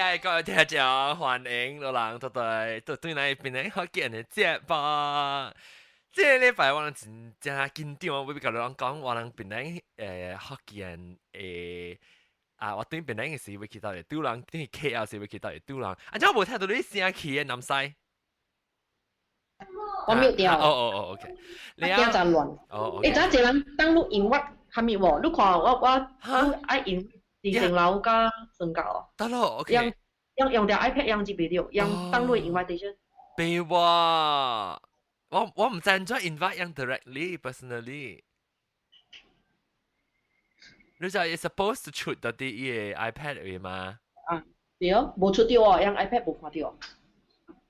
哎，各位聽眾，歡迎老人對對對對來檳城福建的節目。這个禮拜我人真正緊張，我欲共老人講，我人檳城福建的啊，我對檳城的時欲去佗會拄人，對 KL 時欲去佗會拄人。啊，怎無聽到你聲去的南西？我 mute 掉。哦哦哦，OK。你驚就亂。哦。你知影一個人當你 invite 啥物無？你看我我你愛 invite 二層樓佮雙甲哦。得咯，OK。用用用條 iPad 用這袂著，用當你 invitation。別喎，我毋知按怎 invite 人 directly personally。你就係 supposed to 出到佇伊个 iPad 位嗎？啊，對哦，無出著哦，用 iPad 無看著。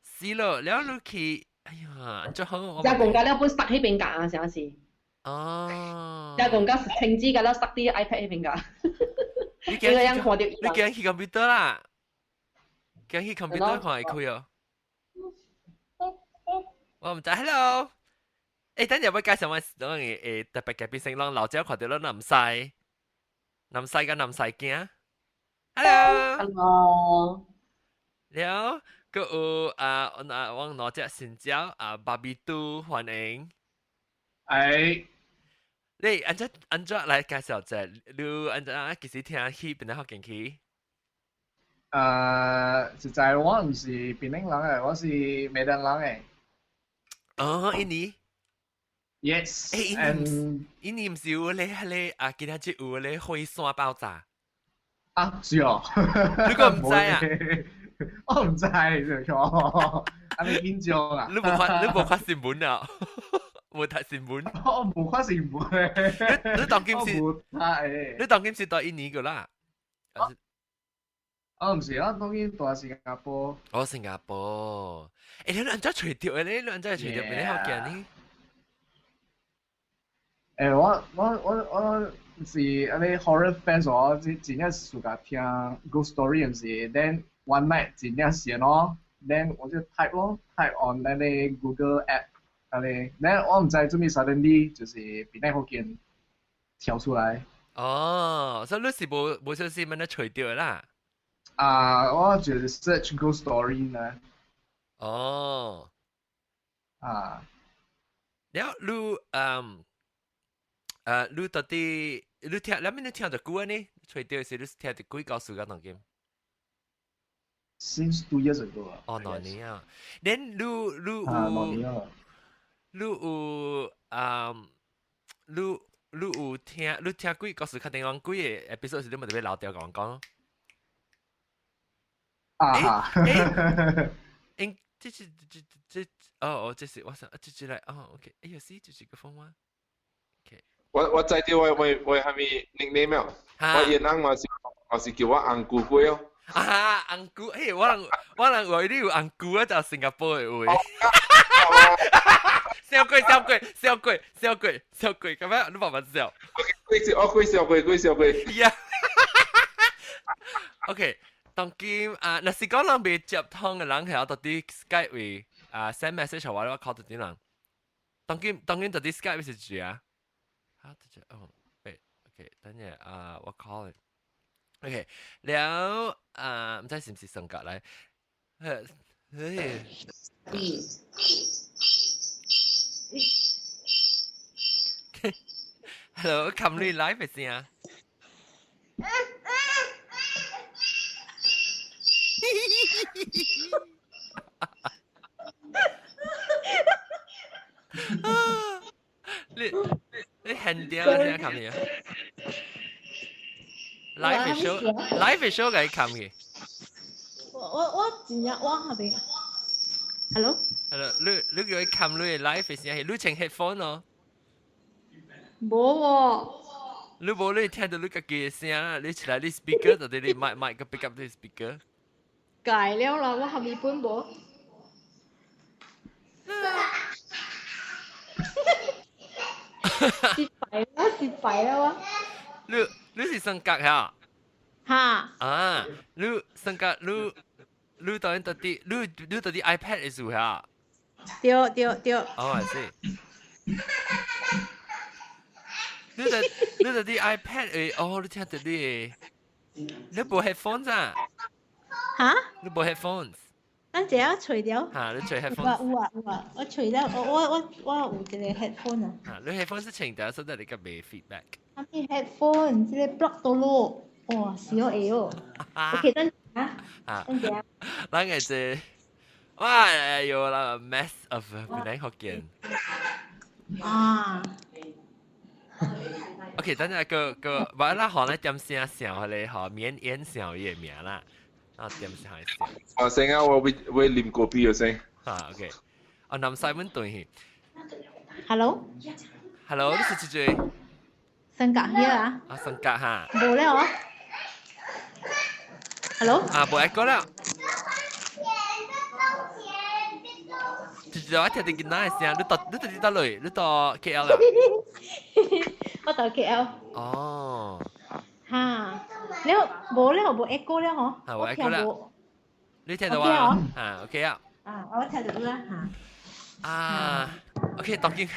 是咯，了你去，哎呀，按怎好我。遮講甲了本塞彼邊架啊，啥是？哦。遮講甲停止甲了塞佇 iPad 彼邊架。你驚樣看著你驚去 computer 啦？驚去 computer 看會開哦。我毋知，hello。等陣欲介紹我講特別嘉賓先，攏老者看著咱南西，南西佮南西囝。Hello。 Hello。了，閣有啊，啊，我兩隻新椒啊，芭比嘟歡迎。哎。你按怎按怎來介紹者？你按怎幾時聽去檳城福建去？實在我毋是檳城人的，我是暝蘭人的。哦，印尼。 Yes。欸，印尼毋是有咧彼个啊，今仔日有咧火山爆炸。啊，是哦。你閣毋知啊？我毋知，就講，按呢緊張啊！你無看新聞啊？無睇新聞？我無看新聞。你當今是？無睇。你當今是佇印尼個啦？我毋是，我當今佇新加坡。哦，新加坡。欸，你按怎揣著的咧？你按怎揣著檳城福建呢？欸，我是按呢 horror fans，我真真正喜歡聽 ghost story 毋是，then one night 真正閒咯，then 我就 type 咯，type on 那个 Google app，按呢，then 我毋知做咩 suddenly 就是檳城福建跳出來。哦，所以你是無小心按呢揣著啦？啊，我就是 search ghost story 呢。哦。啊。了，你你到底你聽，你邊你聽著久呢？揣著時你聽著幾故事㗎當今？Since 2 years ago 哦，兩年啊。Then 你你有你有你你有聽你聽幾故事？確定講幾个 episode 時你咪特別老掉講講。啊。欸，欸，這是這這哦哦，這是我想這是來哦，OK，哎呀，是這是個風嗎？OK。我知著我啥物 nickname 了，我伊翁嘛是叫我紅菇粿哦。啊，紅菇，嘿，我人話你有紅菇啊，就新加坡的話。笑過笑過笑過笑過笑過，咁樣你慢慢笑。幾我幾笑過幾笑過。呀。OK，當今啊，若是講人未接通的人，係佇佇 Skype 位啊 send message 我，我 call 到啲人。當今佇佇 Skype 是住啊？啊，這哦，喂，OK，等下啊，我 call 你。OK，了啊，毋知是毋是上格來？嘿，Hello，冚你 live 嘅聲。你現掉聲冚你啊？Live show，live show 共伊冚去。我真正我下邊。Hello。 Hello，你叫伊冚你 live 聲，係你穿 headphone 哦。無喎。你無你聽到你家己的聲，你起來你 speaker 到底你麥麥個 pick up 你 speaker。改了啦，我下面本無。失敗啦，失敗啦我。你是性格嚇？哈。啊，你性格你到底你到底 iPad 的時嚇？對對對。哦，I see。你佇 iPad 的，哦，你聽著你的，你無 headphone 咋？嚇？你無 headphones？等陣我除掉。嚇，你除有啊 headphones？有啊有啊，我除了我有一個 headphone 啊。嚇，你 headphones 是穿掉，所以你個沒 feedback。啥物 headphone？這個 plug 到咯，哇，死我會哦。OK，等下，啊，等陣。咱個這，哇，有啦，mess of 檳榔福建。啊。 OK，等陣個個，我啦學咧點聲聲，迄個學綿煙聲伊個名啦，啊點聲聲。啊聲啊，我會啉咖啡嘅聲。啊，OK，啊南西阮對去。 Hello。 Hello，你是幾歲？性格here 啊。啊，性格哈。無了哦。Hello。啊，無愛講了。就是我聽到囡仔的聲，你到底佗落？你到 KL 啦？我到 KL。哦。哈，了無了無 echo 了嗬。啊，無 echo 了。你聽到啊？啊，OK 啊。啊，我聽到啦嚇。啊，OK，當今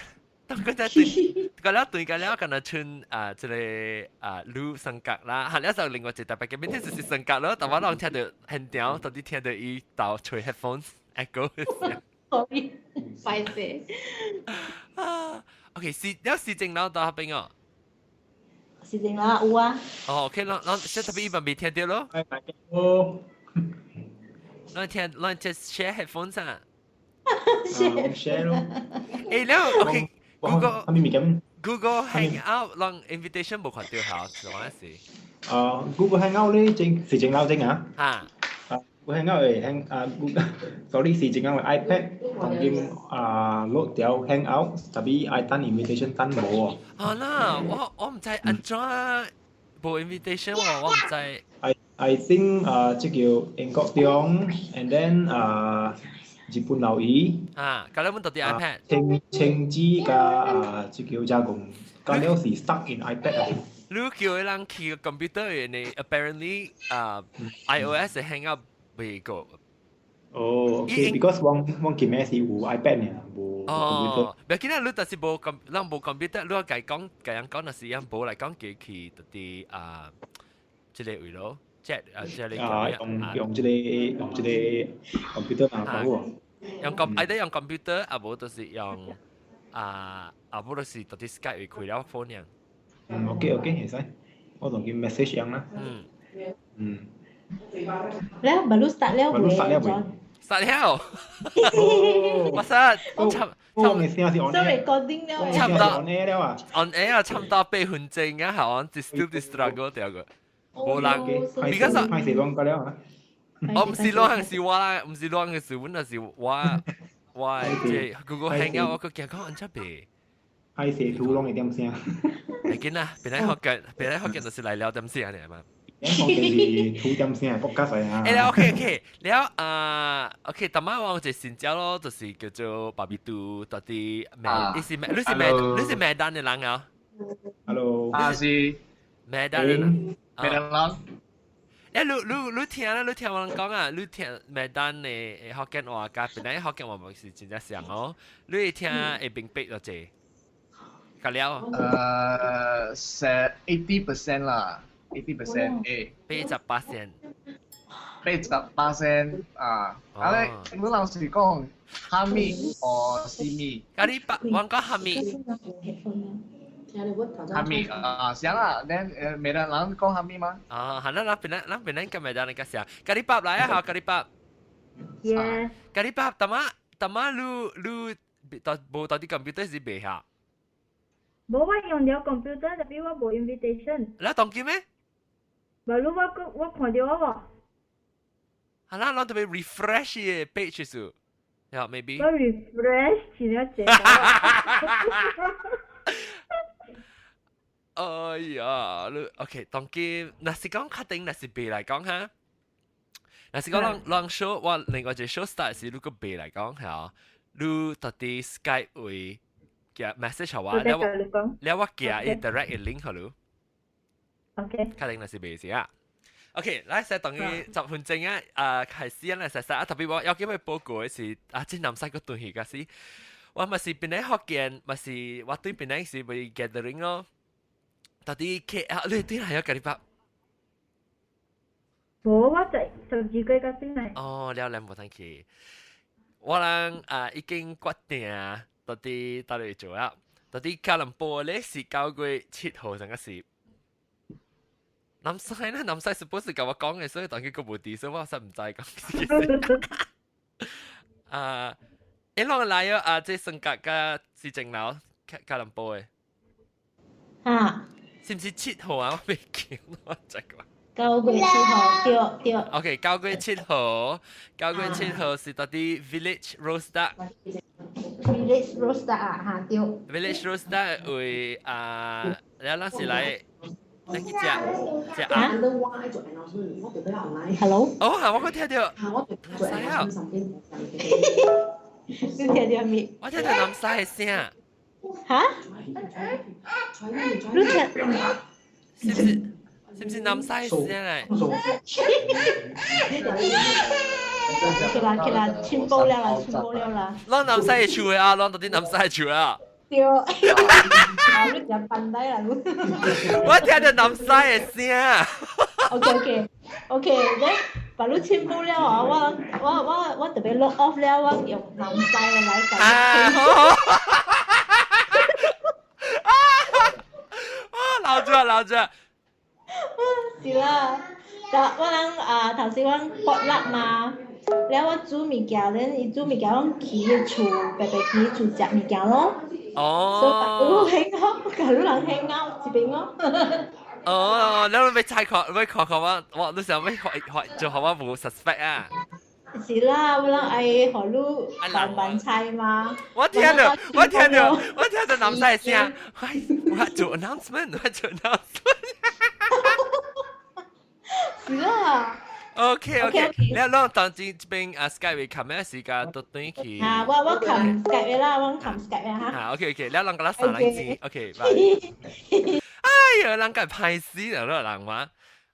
當今在對，個了對個了，可能像啊，這個啊，滷三角啦，嚇，了就另外一個特別嘅，明天就是三角咯，但我攏聽到現場，到底聽到伊鬥吹 headphones echo 嘅聲。 Sorry，歹勢。啊，OK，是了是正樓到那邊哦。是正樓有啊。哦，OK，咱咱這特別一般未聽到咯。哦。咱聽咱就 share headphones 啊。 share 咯。誒，了 OK，Google 啥物物件 Google Hangout 攏 invitation 無看到嚇，是我是。啊，Google Hangout 咧正是正樓正啊。嚇。 Google Hangout 會 hang 啊，Google sorry 是正個 iPad 當今啊 load 掉 Hangout，特別愛等 invitation 等無哦。啊啦，我毋知按怎無 invitation 喎，我毋知。 I think 啊，這叫英國中，and then 啊日本留意。啊，咁你阮到底 iPad。青青子佮啊，這叫加工，咁了是 stuck in iPad 啊。你叫人去 computer 呢？Apparently 啊，iOS Hangout 未過。哦，OK，because 我我今日是有 iPad 呢，無哦，別緊啊，你就是無 com，咱無 computer，你家講家人講，若是樣無來講，機器特啲啊，這個位咯，chat 啊，這個啊，用用這個用這個 computer 嘛，好喎。用 com，愛得用 computer，啊無就是用啊，啊無就是特啲 Skype 開了 phone 樣。嗯，OK OK，會使，我同佢 message 樣啦。嗯。嗯。了，baru start 了 baru start 了未？start 了。我實差差唔多是 on air。recording 了。差唔多 on air 了啊。 on air 啊，差唔多8分鐘啊，係我 still the struggle 掉個。無人，because 歹勢亂過了啊。我唔是亂，是我啦，唔是亂嘅事，阮就是我我即 Google Hangout 我個驚講按怎袂。歹勢土攏會點聲。會緊啦，本來學嘅，本來學嘅就是來聊點聲嚟嘛。學嘅是土點聲，國家嚟啊。誒，OK OK，了啊，OK，逐擺我有一個新招咯，就是叫做爸比嘟，到底你是你是馬你是馬丹的人啊？Hello，啊是馬丹的人，馬丹人。誒，你你你聽啦，你聽我人講啊，你聽馬丹的福建話佮檳榔福建話嘛是真正像哦，你會聽會明白就濟。夠了。是 80% 啦，80% 誒。88仙。 88仙啊！啊你，你老實講，哈密或西米？咖喱白，我講哈密。哈密啊，行啦，恁馬丹人講哈密嗎？啊，係啦，咱檳榔，咱檳榔佮馬丹人較像。咖喱白來啊，好，咖喱白。 Yeah。咖喱白，淡仔淡仔，你你到無到底 computer 是袂下？無我用著 computer，特別我無 invitation。你當機咩？無，你我我看著我無。係啦，咱特別 refresh 嘅 page 數，呀，maybe。我 refresh 真正濟。哎呀，你 OK，當機，若是講確定，若是袂來講哈，若是講人人 show 我另外一個 show start 是如果袂來講嚇，你到底 Skype 會寄 message 我，了我了我寄伊 direct 嘅 link 予你。 OK。確定若是袂是啊。OK，來先等於10分鐘啊，啊開始啊，來實實啊，特別我要叫佢報告嘅是啊，這南西個段去嘅是，我嘛是檳榔福建，嘛是我對檳榔是為 gathering 咯。到底 KL 你對係有咖喱白？無，我在12月才轉來。哦，了了無通去。我人啊已經決定到底到底做啊？到底吉隆坡咧是9月7號上個是。南西咧，南西 suppose 共我講嘅，所以當佢個無佇，所以我實毋知講。啊，一路來啊，這性格甲是正樓吉隆坡嘅。啊。是毋是七號啊？我未記，我知講。 9月7號，對對。 OK，九月七號，九月七號是到底 Village Roast。 Village Roast 啊，嚇對。 Village Roast 為啊，你咱是來。你去食食啊？Hello。哦，係我聽到。南西啊！你聽到咩？我聽到南西嘅聲。嚇？你聽？是唔是？是唔是南西嘅聲嚟？起啦起啦，全部了啦，全部了啦。攏南西嘅厝啊，攏到底南西嘅厝啊。對，啊，你食笨低啦！我聽到南西嘅聲。 OK，你把你全部了啊！我特別 log off 了，我用南西嘅來講。啊，好好。啊，老住啊，老住。是啦，但我人啊頭先我搏辣嘛，了我煮物件，咧伊煮物件，我去厝，白白去厝食物件咯。哦。所以興咯，共你人興拗這邊咯。哦，你欲猜看，欲看看我，我你想欲學學做好我無 suspect 啊？是啦，我人愛予你慢慢猜嘛。我聽到，我聽到，我聽到南西聲，我做 announcement，我做 announcement。是啦。 OK OK，你攏當這邊啊 Skype 冚咩時間都轉去。啊，我冚 Skype 啦，我冚 Skype 哈。啊 OK OK，你攏共咱三人錢，OK，拜。哎呀，人家歹死啦，人話。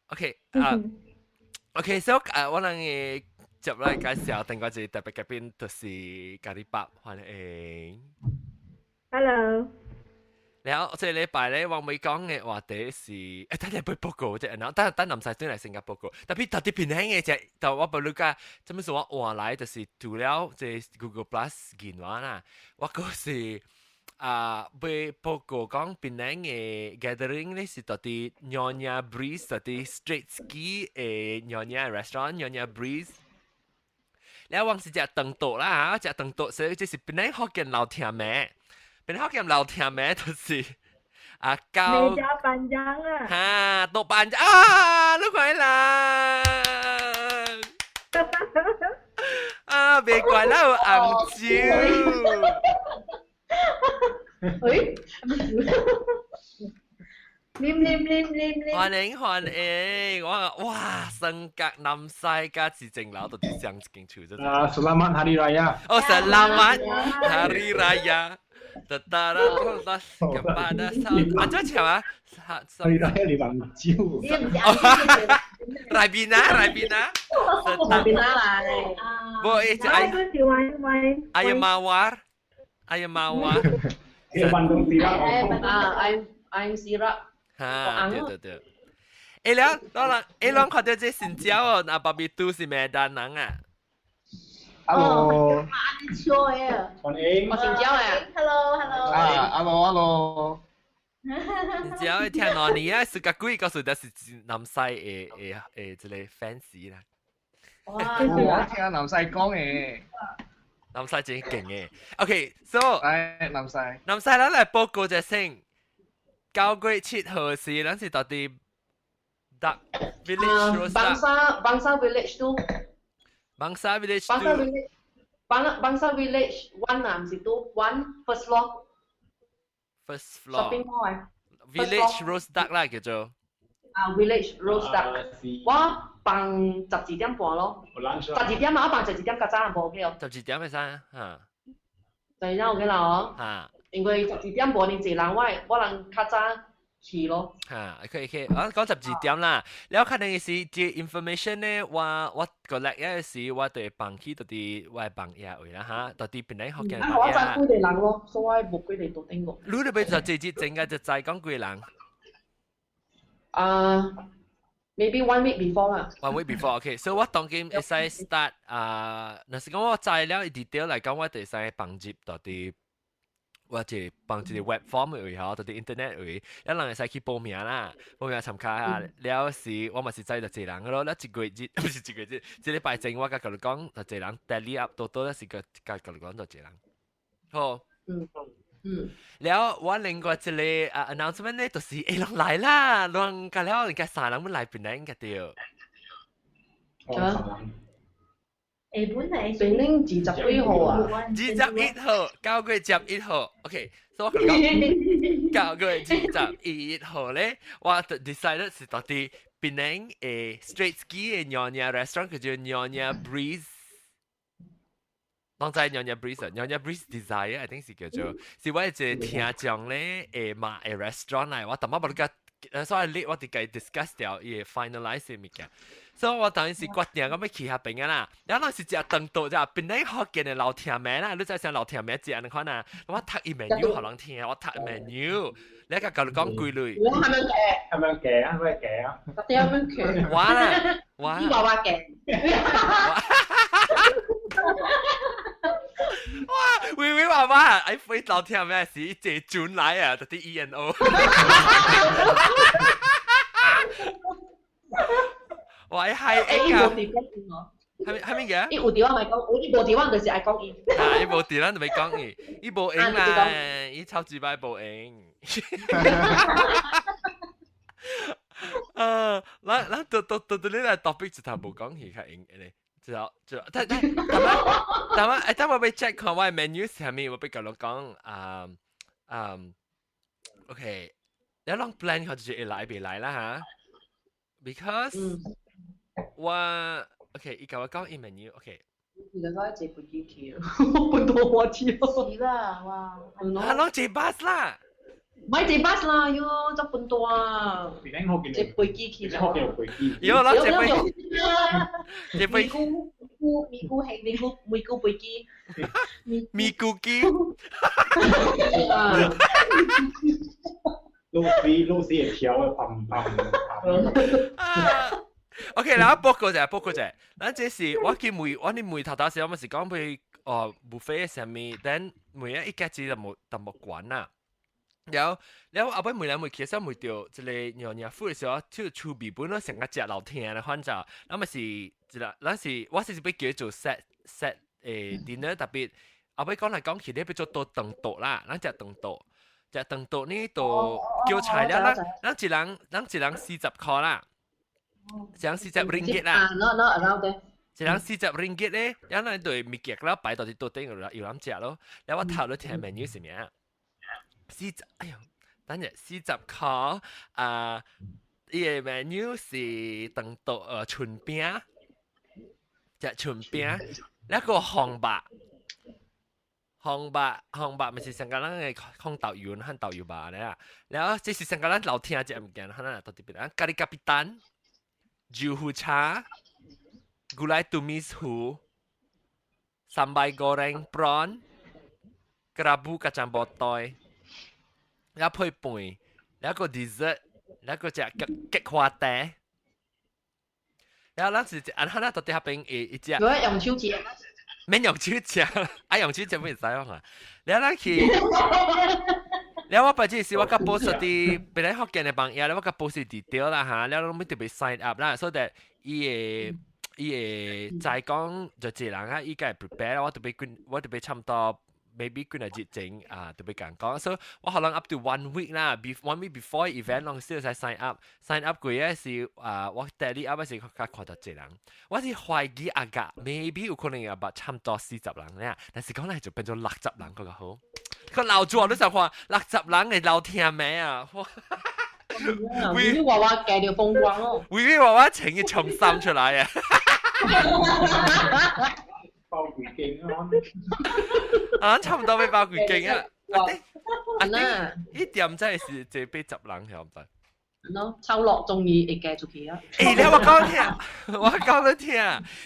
OK 啊，OK，所以啊，我人嘅接落來介紹，另外一個特別嘉賓就是咖喱爸，歡迎。 Hello。然後這禮拜咧，我未講嘅話題是，等陣要報告啫，然後等等南西轉來新加坡報告，特別特別平輕嘅啫，就我不你講，怎麼說我換來就是除了這 Google Plus 電話啦，我閣是啊，欲報告講檳城嘅 gathering 咧是到佇 Nyonya Breeze，到佇 Straits Quay 嘅 Nyonya restaurant，Nyonya Breeze。了我是食長桌啦嚇，食長桌，所以這是檳城福建老聽名。檳城福建老聽名就是啊高。 Meja panjang 啊。哈，桌panjang 啊，你快來！啊，別怪啦，有紅酒。誒，啉啉啉啉啉。歡迎歡迎，我哇，新格南西加市政樓到底上一間厝啫。啊，Selamat Hari Raya。哦，Selamat Hari Raya。Tentara kepada 啊，這唱啊？ Hari Raya 你紅酒。 Ribena Ribena。 Ribena 來。無，伊就愛。Ayam mawar。Ayam mawar。運動 sirap。啊，I'm sirap。哈，對對對。欸了，老人，欸，攏看到這新椒哦，那爸比都是馬丹人啊。 Hello。笑嘅。歡迎。我新椒嘅。 Hello，Hello。啊，Hello，Hello。新椒聽兩年啊，是個鬼告訴他是南西的的的這個 fans 啦。哇！我聽南西講嘅。南西真勁嘅。OK，so，哎，南西。南西，咱來報告一聲。9月7號時，咱是到佇 Duck Village。 Bangsar Bangsar Village 2。 Bangsar Village 2。 Bangsar Village Bangsar Village 1 啊，毋是 two one first floor。 First floor。 Shopping mall 啊。 Village Roast Duck 啦，叫做。啊，Village Roast Duck。我放12點半咯。12點啊，我放十二點較早無 OK 哦。十二點會使啊？嚇。12點 OK 啦哦。嚇。因為十二點無爾濟人，我人較早去咯。嚇，可以可以，我講十二點啦。了可能是這 information 呢，我 collect 嗰時，我就會放去到佇我的網頁位啦嚇，到佇檳城福建啊，我知幾個人咯，所以我無幾個都頂過。你都欲就這節整個就知講幾個人？啊， Maybe one week before 啦。 One week before，OK。所以我當今會使 start 啊，若是講我知了 detail 來講，我就會使放入到佇我一放一個 web form 位吼，到佇 internet 位，一人會使去報名啦，報名參加啊。了時我嘛是知就濟人咯，了一個月日不是一個月日，一禮拜前我共佮你講，就濟人 tally up 多多，是個共佮你講就濟人。好。了我另外一個啊 announcement 咧，就是會人來啦，人甲了應該三人要來檳城應該對。啊？誒，本來檳城20幾號啊？21號，9月11號，OK，所以我講9月21號咧，我就 decided 是到佇檳城的 Straits Quay 的 Nyonya restaurant 叫做 Nyonya Breeze。當知 Nyonya Breeze，Nyonya Breeze Desire，I think 是叫做，是我一個聽眾咧會買的 restaurant 來，我淡薄無你個，所以你我哋計 discuss 掉，伊會 finalize 的物件。所以我當時決定講欲去彼邊啊啦，然後是食腸桌，食檳城福建的老聽名啦，你知啥老聽名食按款啊？我讀伊 menu 予人聽，我讀 menu，你共佮你講幾類？我係咪嘅？係咪嘅啊？係咪嘅啊？我點樣嘅？我啦，我。你話話嘅。哇！微微娃娃，哎，飛老聽咩是一隻轉來啊，特啲 E N O。哇！係欸，伊無佇講伊哦。係咪嘅？伊有佇我咪講，伊無佇我就是愛講伊。啊！伊無佇咱就欲講伊，伊無閒啦，伊超級擺無閒。啊！咱咱都都都都你來 topic 一頭無講去較閒咧。就就但但但我但我誒，等我欲 check 看我 menu 是啥物，我欲共你講啊啊，OK，你攏 plan 好就是會來袂來啦嚇，because 我 OK，伊共我講伊 menu，OK。其實我坐飛機去，我本土火車。是啦，哇！啊，攏坐 bus 啦。唔係坐 bus 啦，喲，走本多啊。坐飛機去。福建飛機。喲，攏坐飛機。坐飛咪咕咪咕係咪咕咪咕飛機。咪咕機。老師老師會跳的，砰砰砰。 OK，然後報告者，報告者，咱這是我去問，我你問頭頭時，我們是講欲哦，buffet 啥物，等問一一家子就無就無管啦。然後，然後後尾問來問去，時問著一個 Nyonya food 的時候，就厝邊本來成個食老聽的，反正，咱咪是一個，咱是我是欲叫做 set set 誒 dinner，特別後尾講來講去，你欲做多腸桌啦，咱食腸桌，食腸桌呢就叫菜了，咱咱一人咱一人40箍啦。一人40 ringgit 啦，一人四十 ringgit 咧，然後對物件了擺到佇桌頂有有人食咯。然後我頭咧聽 menu 是咩啊？四十，哎呦，等陣40箍啊！伊個 menu 是腸桌春餅，食春餅，那個紅肉，紅肉紅肉，咪是上個咱的控豆油和豆油肉咧啊。然後這是上個咱老聽這物件，可能到佇邊，咖喱咖啡蛋。豆腐叉、gulai tumis hu、 sambal goreng prawn、kerabu kacang botoi，然後配飯，然後個 dessert，然後個隻菊菊花茶，然後咱是按哈那到底彼邊會一隻，我用手食，免用手食，啊用手食袂使啊，然後咱去。然後我捌這時我佮 post 佇本來福建的網頁，我佮 post detail 啦哈，了攏欲特別 sign up 啦，所以伊會伊會知講就一個人啊，伊會 prepare，我特別幾我特別差不多 maybe 幾若日前啊，特別共講，所以我可能 up to one week 啦，one week before event 攏先使 sign up，sign up 過個是啊，我 tally up 是較看到一人，我是懷疑阿甲 maybe 有可能有捌差不多40人咧，但是講來就變做60人較好。個老主你想看60人的老聽咩啊？威威娃娃計著風光哦！威威娃娃穿伊長衫出來啊！包幾間啊？啊，差唔多欲包幾間啊！啊，對，一點真係是這80人曉唔知？喏，抽落終於會寄出去啊！欸，你我講聽，我講你聽，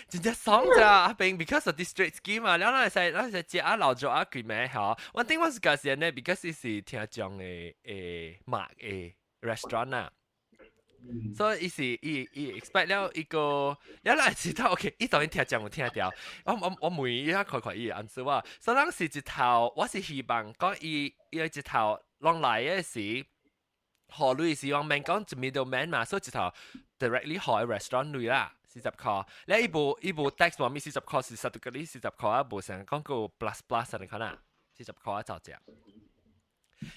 真正爽咋阿邊，because of this Straits Quay 嘛，了咱會使咱會使食啊老酒啊幾咩吼？我頂我是講是呢，because 是聽講的誒馬的 restaurant 啊，所以伊是伊伊 expect 了一個，了來知道 OK，伊當然聽講有聽到，我問伊下看看伊answer 我，所以咱是一頭，我是希望講伊伊一頭攏來嘅時，予鐳是講免講一 middleman 嘛，所以一頭 directly 予 restaurant 鐳啦，40箍，了伊無伊無 tax 話咪四十箍是實到嗰啲四十箍啊，無成講個 plus plus 你看啊，四十箍啊就食。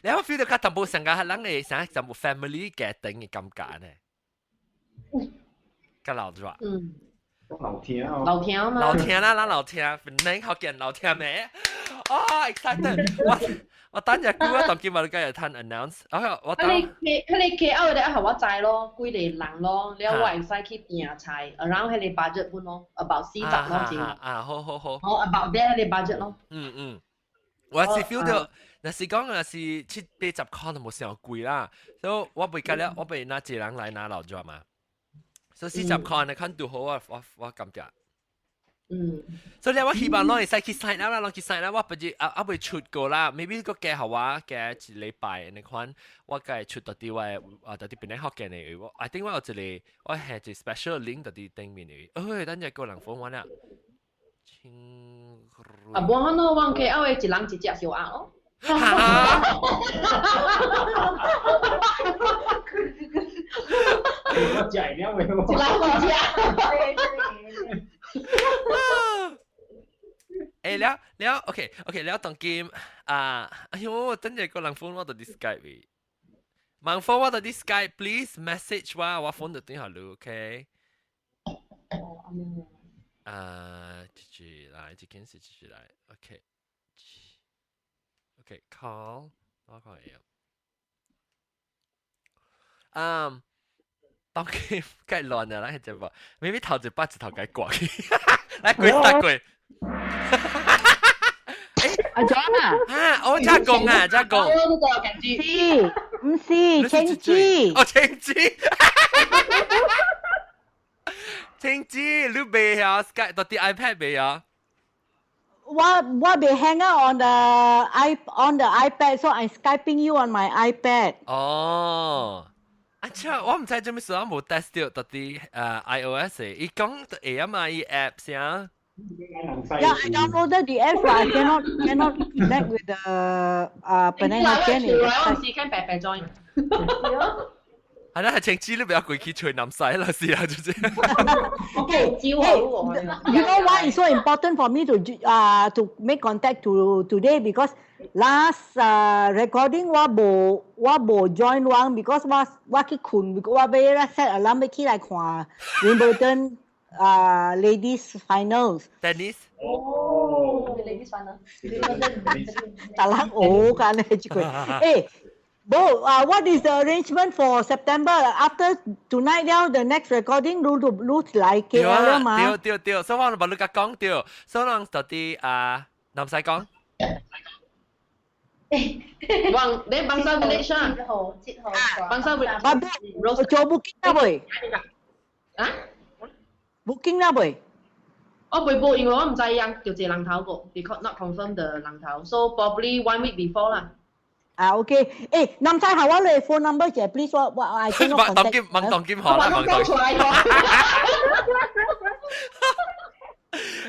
你有 feel 到較淡薄成個人會成淡薄 family gathering 嘅感覺呢？較老咗。嗯。老聽哦。老聽嘛。老聽啦，咱老聽，本來好見老聽咩？哦，excited！我等日久啊，當今日今日趁 announce，我佢哋佢哋 KL 的啊，我知咯，幾個人咯，了我會使去訂菜，around 彼個 budget 本咯，about 40咯，錢。啊，好好好。我 about there 彼個 budget 咯。嗯嗯，我是 feel 到，若是講若是七八十塊都無傷貴啦，所以我袂計了，我袂拿一個人來拿老咗嘛，所以40塊你看拄好啊，我感覺。所以咧，我希望攏會使去 sign up 啦，攏去 sign up，我不知啊啊未出過啦，maybe 個加予我加一禮拜，你看我該出到啲我啊到啲邊咧學嘅呢？我 I think 我有一個我係一個 special link 到啲頂面嘅，哎，等陣個人 phone 我啦。啊，無可能，我 KL 的一人一隻燒鴨咯。哈？我食了未？一人一隻。欸，了了，OK OK，了當今啊，哎呦，我等陣個人 phone 我到啲 Skype 位，問 phone 我到啲 Skype，please message 我，我 phone 就對下路，OK。啊，繼續來，這件事繼續來，OK。OK，call，我看下。嗯，當今梗係亂啦，係這部，明明頭一擺一頭該掛去，來過大過。阿 John 啊，啊，我真講啊，真講。是，唔是，青子。哦，青子。青子，你未啊？Skype 到啲 iPad 未啊？我未 hang out on the iPad, so I'm Skyping you on my iPad。哦。啊，切，我唔知做咩事，我冇 test 到到啲iOS 嘅，伊講會啊嘛，伊 app 先。 Yeah, I downloaded the app, but I cannot connect with the Penang Hokkien. 我時間白白 join。係啦，係青子你不要過去吹南西啦，是啊，就是。 Okay, hey, you know why it's so important for me to make contact to today because last recording 我無 join 阮 because 我去睏，我欲 set alarm 欲起來看 Wimbledon ladies finals。 Tennis。哦，ladies final。大人學緊呢這個，誒。Bo, what is the arrangement for September? After tonight 了，the next recording 攏就攏來 KL 了嘛？對對對，所以我無你甲講對，所以人到底啊，南西講。往你 Bangsar Village 啊？ 7號7號。 Bangsar Village。做 booking 啦未？啊？booking 啦未？我未 book，因為我唔知樣叫一人頭個，because not confirm the 人頭，so probably one week before 啦。啊，OK，誒，南西下我你 phone number 者，please 我 I cannot 問當金問當金好啦，問當金。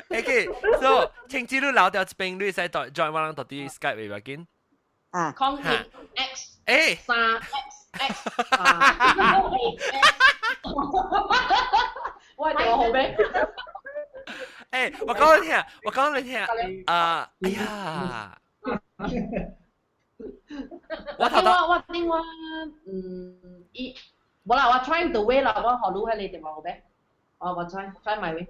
OK，so 青子你留掉一邊，你使 join 我人到啲 Skype 未要緊。啊。空 X 誒。三 X X 啊。我係電話號碼。誒，我講你聽，我講你聽，啊，哎呀。我頭我我另外嗯，伊無啦，我 try the way 啦，我予你彼個電話號碼，我我 try try my way。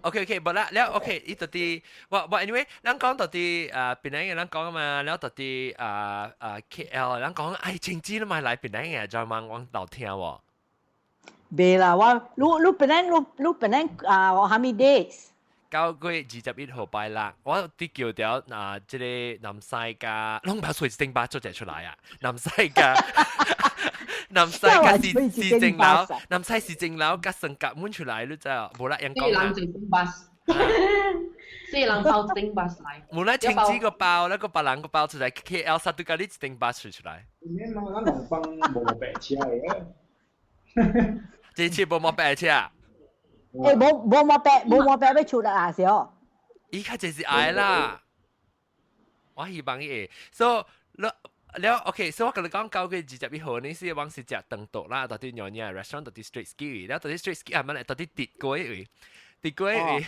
OK OK，無啦，了 OK，伊到底我我 anyway，咱講到底檳城嘅咱講嘛，了到底KL，咱講哎，青子你咪來檳城嘅，再問我老聽喎。袂啦，我你你檳城你你檳城啊，我蝦米 dates？9月21號拜六，我啲叫掉啊，這個南西加，攏把水頂巴做者出來啊！南西加，南西加市市政樓，南西市政樓加成夾滿出來，你知啊？無啦，人講四人坐巴士，四人包頂巴士來。無啦，青子個包，那個別人個包出來，KL 殺都加你一頂巴士出來。你咱咱兩幫無白車的。這次無毛白車。欸，無毛白，無毛白欲出來啊，是哦。伊較濟是愛啦，我希望伊會。所以了了，OK，所以我共你講9月21號，呢是往是食長桌啦，到佇娘惹 restaurant 到佇 Straits Quay，了到佇 Straits Quay 啊，唔係到佇跌過位，跌過位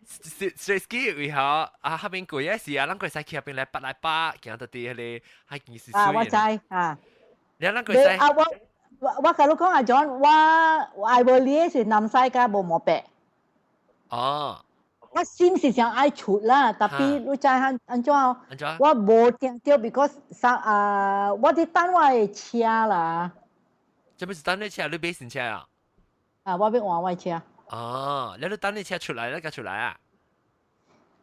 ，Straits Quay 位吼，啊，下邊過嘅時啊，咱會使去遐邊來拔來拔，行到佇彼个海景是啊，我知啊。了咱會使啊，我共你講啊，John，我愛無理是南西佮無毛白。哦。我心是想愛出啦，tapi 你知按按怎？我無聽著，because 啥啊，我佇等我的車啦。這不是等你車，你買新車啊？啊，我欲換我的車。哦，你等你車出來，你才出來啊？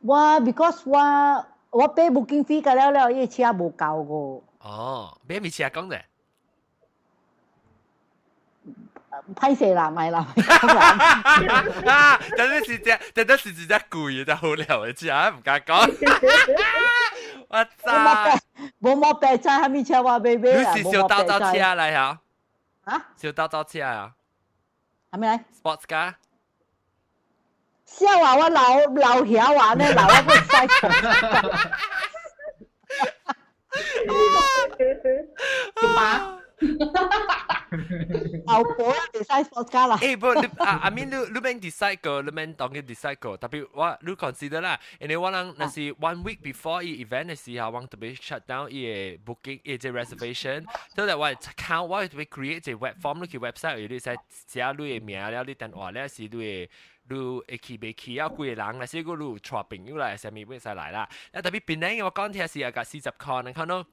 我 because 我 pay booking fee 過了了，伊車無夠個。哦，買咩車講者？歹勢啦，莫啦，啊！真係是隻，真係是隻貴的，好料的車，唔敢講。我操！無毛白車，啥物車我欲買啊？你是小刀刀車來嚇？啊？小刀刀車啊？啥物來？Sports car。笑啊！我老老曉啊，呢老我不使。爸。老婆 decide sports car 啦。欸，不，你啊，I mean 你免 decide 過，你免當佢 decide 過，tapi 我你 consider 啦，因為我人若是 one week before 伊 event 的時候，我特別 shut down 伊个 booking 伊個 reservation，所以我 count 我特別 create 一個 web form，你去 website 你使寫你的名了，你電話了是你的。你會去袂去啊？幾個人，若是閣你有帶朋友來，啥物會使來啦。啊，特別檳城我講聽是啊，共40箍，你看到，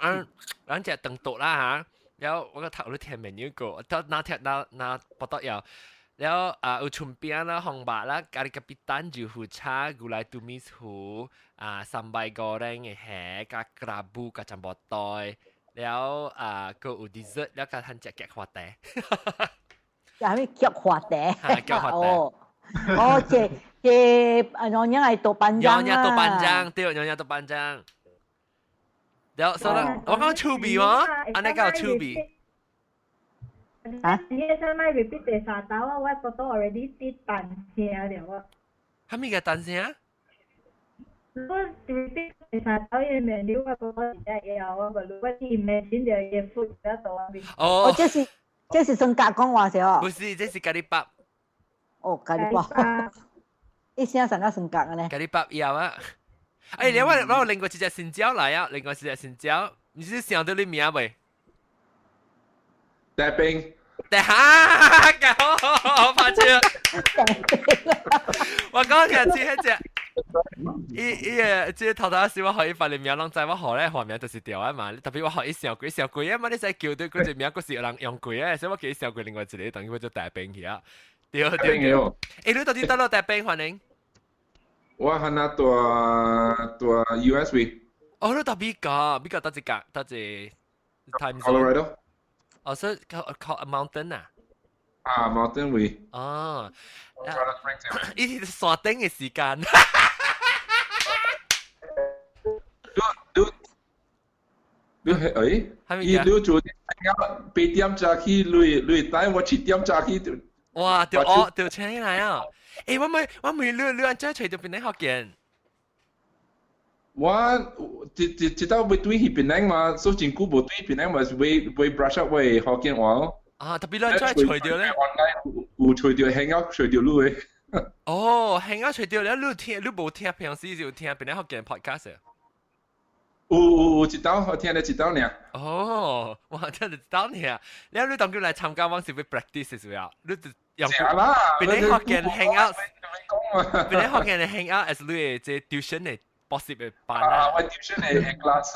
嗯，咱食長桌啦嚇。了我個頭咧聽 menu 過，到哪聽哪哪不得了。了啊有春餅啦、紅肉啦、咖喱咖啡蛋、豆腐叉、牛奶杜米糊啊、sambal goreng 的蝦、佮 kerabu、佮淡薄袋。了啊，閣有 dessert，了佮通食菊花茶。啥物菊花茶？菊花茶。哦，哦，這這啊，娘惹愛豆瓣醬娘惹豆瓣醬，對，娘惹豆瓣醬。了，所以我講趣味嗎？按呢敢有趣味。啊？你使莫 repeat 第三道啊？我肚肚 already 佇彈聲了啊。啥物個彈聲？我 repeat 第三道伊 menu 我肚肚真正會曉，我無我 imagine 著伊 food 在肚面。哦，這是酸角講話是哦？不是，這是咖喱包。哦，咖喱包。一聲成個酸角呢？咖喱包要啊！哎，你我另外一隻新椒來啊！另外一隻新椒，你是想到你名未？大兵。大哈，好，好，拍手。我講聽這彼隻，伊伊个這個頭頭時我予伊發的名，攏知我予咧換名就是對啊嘛。特別我予伊想過想過啊嘛，你使叫對嗰隻名，閣是有人用過啊，所以我叫伊想過另外一個，等於叫做大兵去啊。對對對。欸，你到底佗落大兵歡迎？我喺那蹛蹛 US 位。哦，你佇美國，美國佗一國，佗一個 time zone。 Colorado。哦，所以靠靠 mountain 啊。啊，mountain 位。哦。伊是山頂的時間。你你係誒？伊你做8點早起，你等我7點早起。哇！就哦，就請你來啊！欸，我問你，你按怎揣著檳城福建？我一一道欲轉去檳城嘛，所以真久無轉檳城嘛，是欲欲 brush up 我的福建話咯。啊，特別你按怎揣著咧？online 有揣著 hangout 揣著你的。哦，hangout 揣著了，你聽你無聽平時就聽檳城福建 podcast？有有有一道，我聽了一道爾。哦，哇，聽了一道爾。了你當佢來參加，我是欲 practice 是毋？你就用檳城福建 hangout，檳城福建的 hangout as 你的這 tuition 的補習的班啊。我 tuition 的 class。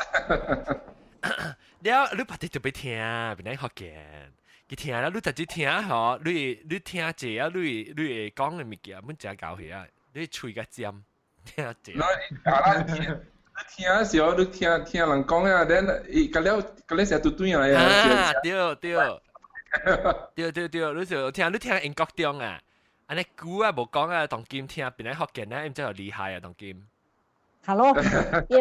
了，你別日就欲聽檳城福建，佢聽了，你直接聽吼，你你聽者啊，你你會講的物件，阮誠𠢕去啊，你喙較尖，聽者。你聽時候，你聽聽人講啊，then 伊甲了甲了成拄對來啊。啊，對對對對對，你就聽你聽英國中啊，按呢久啊無講啊，當今聽檳城福建啊，毋知有厲害啊，當今。 Hello，伊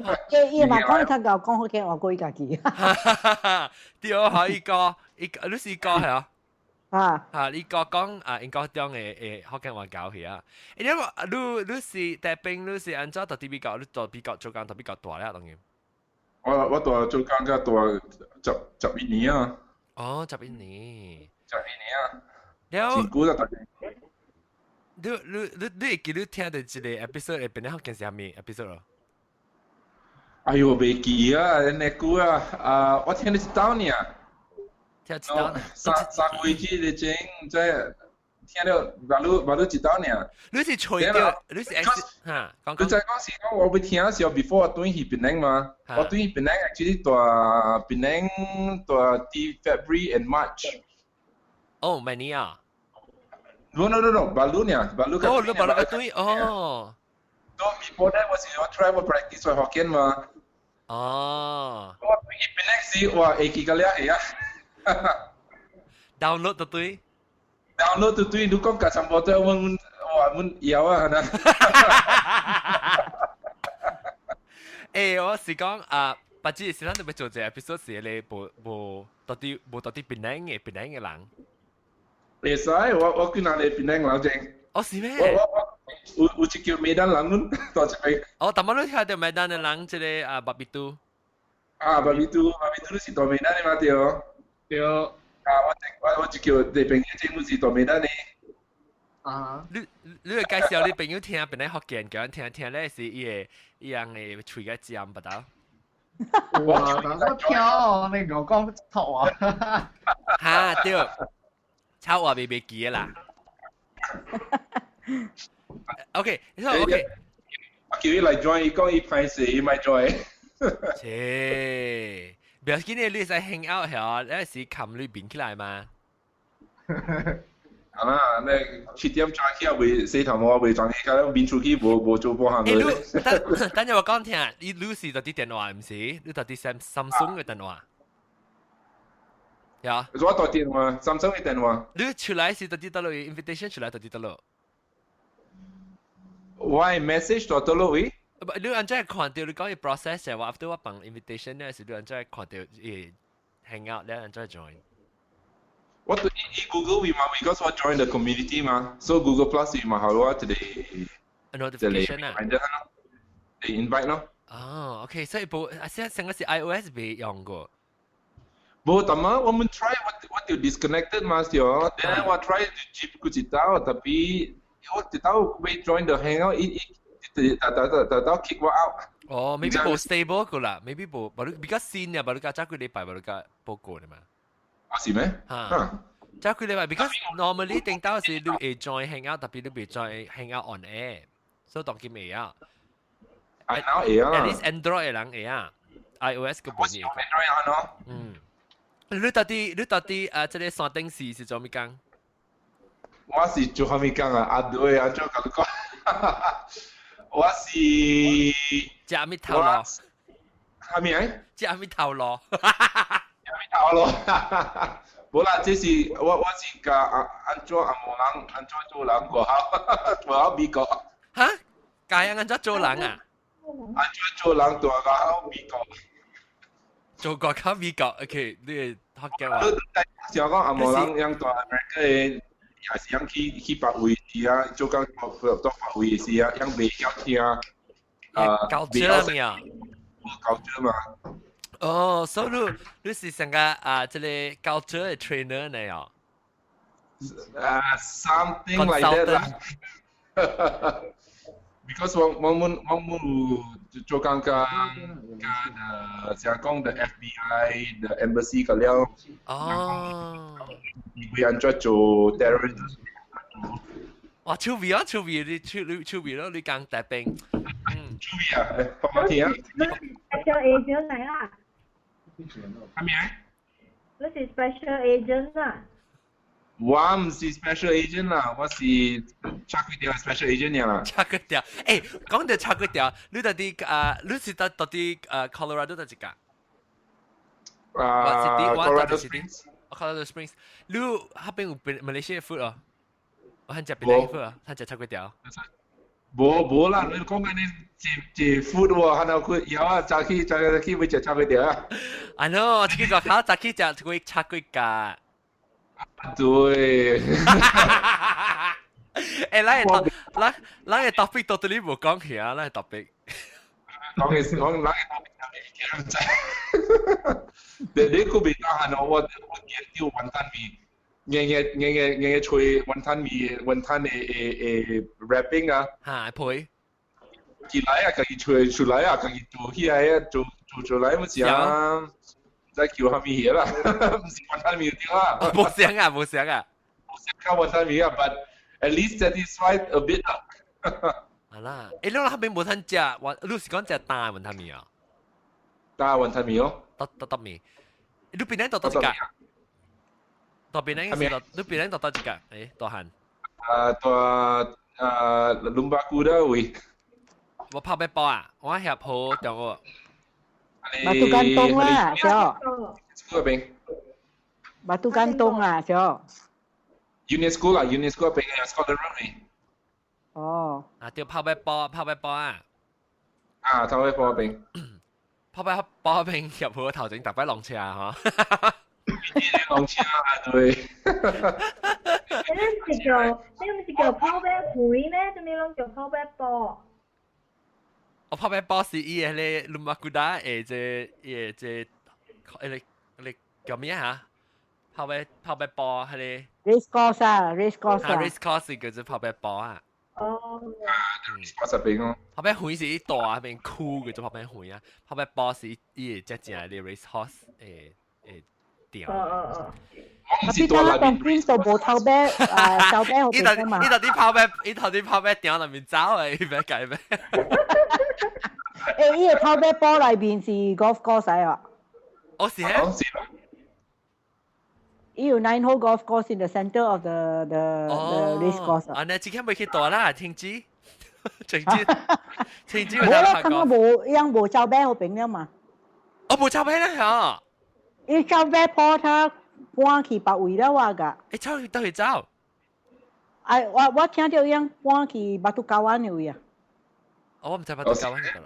伊伊嘛講較𠢕講福建話過伊家己。對，好伊個伊個，你是伊個係啊？啊。嚇，你講講啊，英國中嘅福建話教去啊。因為你是大兵，你是按怎到佇美國，你到美國做工到美國大了當然。我大做工甲大11年啊。哦，十一年。十一年啊。了。真久啦，大家。你會記你聽到一個 episode 會變福建是啥物 episode 咯？哎呦，袂記啊，那久啊，啊，我聽你一道爾。聽一道。三幾季的前，這聽了馬路馬路一道爾。你是吹掉，你是嚇？你知講是講我欲聽時候，before 我轉去檳城嘛，我轉去檳城 actually 蹛檳城蹛佇 February and March。哦，明年啊。 No no no no，馬路爾，馬路。哦，你馬路個對哦。 So before that 我是我 try 我 practice 我福建嘛。哦。我轉去檳城時，哇，會記個了會啊。 download 就對。 download 就對，你講加差不多，阮哇，阮枵啊，嗱。欸，我是講啊，不知是咱特別做這 episode 是咧，無無到底無到底檳城嘅人。會使，我見人哋檳城人正。哦，是咩？我有一叫梅丹人，阮蹛這邊。哦，淡薄你聽到梅丹的人，這個啊，巴比都。啊，巴比都，巴比都是蹛梅丹的嘛對。對。啊，我就叫你朋友這阮是蹛梅丹的。啊！你會介紹你朋友聽，檳城福建，叫人聽聽咧是伊個伊樣的喙個尖不到。哇！但我聽哦，你我講錯啊！哈對，抄話未記得啦。OK，你說 OK。我叫伊來 join，伊講伊歹勢，伊莫 join。切，不要緊你你使 hang out 係你是冚你變起來嘛？啊，那7點早起啊，未洗頭毛，未妝起，咁面出去無做半項欸，你等等陣我講聽，你是佇電話毋是？你佇 Samsung 嘅電話。呀？我佇電話，Samsung 嘅電話。你出來是佇佗落 invitation 出來佇佗落？我 message 佇佗落位？不，你按怎看到你講伊 process 嘅話，after 我放 invitation 咧，是你按怎看到伊 hang out 咧，按怎 join？我對伊 Google 位嘛，because 我 join the community 嘛，so Google Plus 位嘛，好我一個 notification 啊，一個 invite 咯。哦，OK，所以無啊，現在成個是 iOS 未用過。無，但嘛，我們 try 我就 disconnected 嘛，是哦。then 我 try 就接過一道，tapi 我一道未 join the hangout，伊伊達達達達到 kick 我 out。哦，maybe 無 stable 過啦，maybe 無，無比較新啊，無你較早幾禮拜無你較報告的嘛。啊是咩？嚇。早幾禮拜，because normally 頂到是你會 join hangout，tapi 你袂 join hangout on air，所以當今會啊。啊，會啊。 At least Android 的人會啊，iOS 個無呢。 Android 啊喏。嗯。你到底啊，這個山頂是做咩工？我是做啥物工啊？阿對啊，做甲你講。我是食咩頭路？啥物啊？食咩頭路？食咩頭路？無啦，這是我是共按怎紅毛人按怎做人過口，過口美國。哈？教人按怎做人啊？按怎做人蹛到美國？做過口美國，OK，你福建話。像講紅毛人樣蹛 America 的，也是樣去別位時啊，做工到別位時啊，樣袂曉聽。啊，教書啦啊？教書嘛。哦，所以你是成個啊，這個教書的 trainer 呢哦？啊，something like that 啦。Because 我們有做工佮佮像講的 FBI 的 embassy 個了。哦。伊會按怎做 terrorist？哇，趣味啊，趣味，你趣你趣味咯，你講大兵。嗯。趣味啊，放我聽啊。你是 special agent 嚟啦？啥物啊？你是 special agent 啦？我毋是 special agent 啦，我是炒粿條 special agent 啦。炒粿條，欸，講到炒粿條，你到底啊，你是到底啊 Colorado 佗一間？啊，Colorado Springs。 Colorado Springs，你彼邊有 Malaysia food 哦？我很食檳城 food 啊，很食炒粿條。無無啦，你講緊你食食 food 喎，可能佢有啊，早起早起欲食炒粿條啊。 I know，這個口早起食幾炒粿條。對。誒，咱嘅咱咱嘅 topic 到底你無講起啊？咱嘅 topic 講嘅是講咱嘅 topic 唔知。你個別當下我我見到雲吞麵，硬硬硬硬硬吹雲吞麵，雲吞嘅嘅嘅 wrapping 啊。嚇，配。起來啊，家己吹出來啊，家己做起來啊，做做出來咪是啊，唔知叫啥物嘢啦，唔是雲吞麵對啦。無想啊，無想啊。無想靠雲吞麵啊，but at least satisfied a bit 啦。啊啦，誒，你那邊無通食，我你是講食大雲吞麵啊？大雲吞麵哦。得得得麵，你邊咧到到一個？到邊咧是到？你邊咧到到一個？誒，大漢。啊，大啊，Lumba Kuda 位。我拍咩波啊？我協好中午。 Batu Gantung 啦，小。嗰邊。 Batu Gantung 啦，小。 UNESCO 啦，UNESCO 邊嘅 Scotland Road 嚟。哦。啊，對，拋咩波？拋咩波啊？啊，拋咩波邊？拋咩波邊協好頭前特別浪車啊！嗬。浪車啊，對。你唔是叫你唔是叫拋咩盤咩？做咩攏叫拋咩波？我拋咩波是伊個咧魯馬古達誒，這伊個這誒你你叫咩嚇？拋咩拋咩波係咧？Race course 啊，race course 啊，race course 叫做拋咩波啊？哦。 race course 邊哦。拋咩盤是大邊箍叫做拋咩盤啊？拋咩波是伊個只正嘅 race horse 誒誒掉。哦哦哦。我唔是大內當邊就無頭啤啊，頭啤好伊頭伊頭啲拋咩？伊頭啲拋咩掉內面走誒？伊欲改咩？誒，伊個頭啤波內面是 golf course 啊。哦，是咩？伊有 nine hole golf course in the center of the race course 啊，你今天未去大啦，聽知？聽知？聽知？冇啦，剛剛無，樣無走啤好平了嘛。哦，無走啤啦嚇。伊走啤波他搬去別位了啊噶。誒，走去倒去走？哎，我我聽到樣搬去 Batu Kawan 的位啊。哦，我唔知 Batu Kawan 去啦。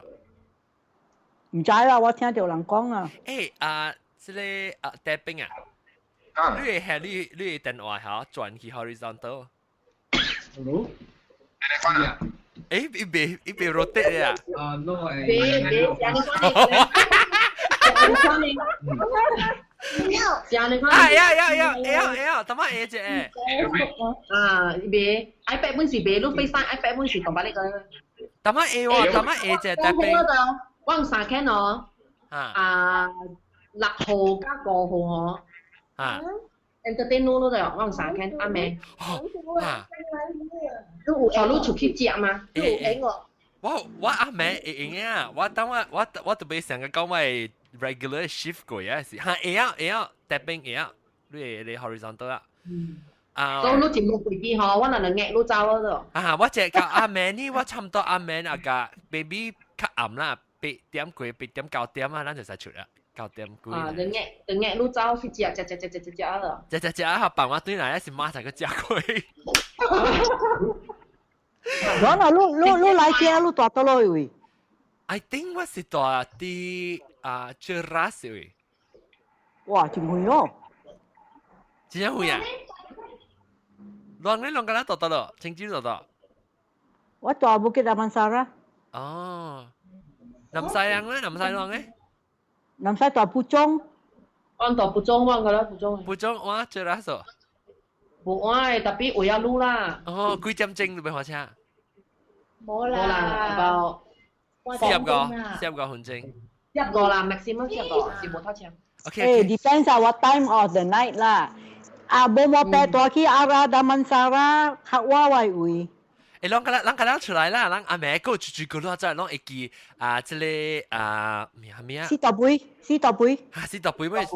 唔知啦，我聽到人講啊。誒啊，這個啊，戴冰啊。你會係你你電話嚇轉去 horizontal。 Hello。誒，伊袂伊袂 rotate 啊？啊，no 誒。別別，講你講你，講你。啊呀呀呀，會曉會曉，怎麼會啫？啊，袂，iPad 本是袂，你 FaceTime iPad 本是同把你個。怎麼會喎？怎麼會啫？戴冰。我用三 can 哦。啊，6號加5號哦。啊。 entertain 咯就我用三 can 阿妹。啊。你有哦，你出去食嗎？你有影我？我我阿妹會用啊！我當我我我特別想講我 regular shift 過啊是，嚇會啊會啊，特別會啊，你你 horizontal 啊。啊。所以你一落飛機吼，我若能壓你走咯。啊！我這個阿妹呢，我差唔多阿妹啊個 baby 較暗啦，8點過8點9點啊，咱就使出啦，9點幾。啊，就壓就壓你走去食食食食食食食咯。食食食啊！傍我對來是馬上去食過。我嗱，你你你來遮，你住佗落位？ I think 我是住佇啊 Cheras 位。哇，真遠哦！真正遠啊！亂你亂個啦，住佗落？清州住佗？我住 Bukit Damansara。哦，南西人咧，南西人咧？南西住蒲種。我住蒲種，我個啦蒲種。蒲種我 Cheras。無我的，特別為咗路啦。哦，幾點鐘就欲火車？冇啦，啦，45個，45分鐘。四十個啦，maximum 四十個，是無拖車。 OK，誒，depends on what time of the night 啦。啊，無無白帶去 Ara Damansara 較我位位。誒，攏個咱個咱出來啦，咱阿妹個住住個咯，真係攏會記啊，這個啊咩咩啊？四大杯，四大杯。啊，四大杯咩？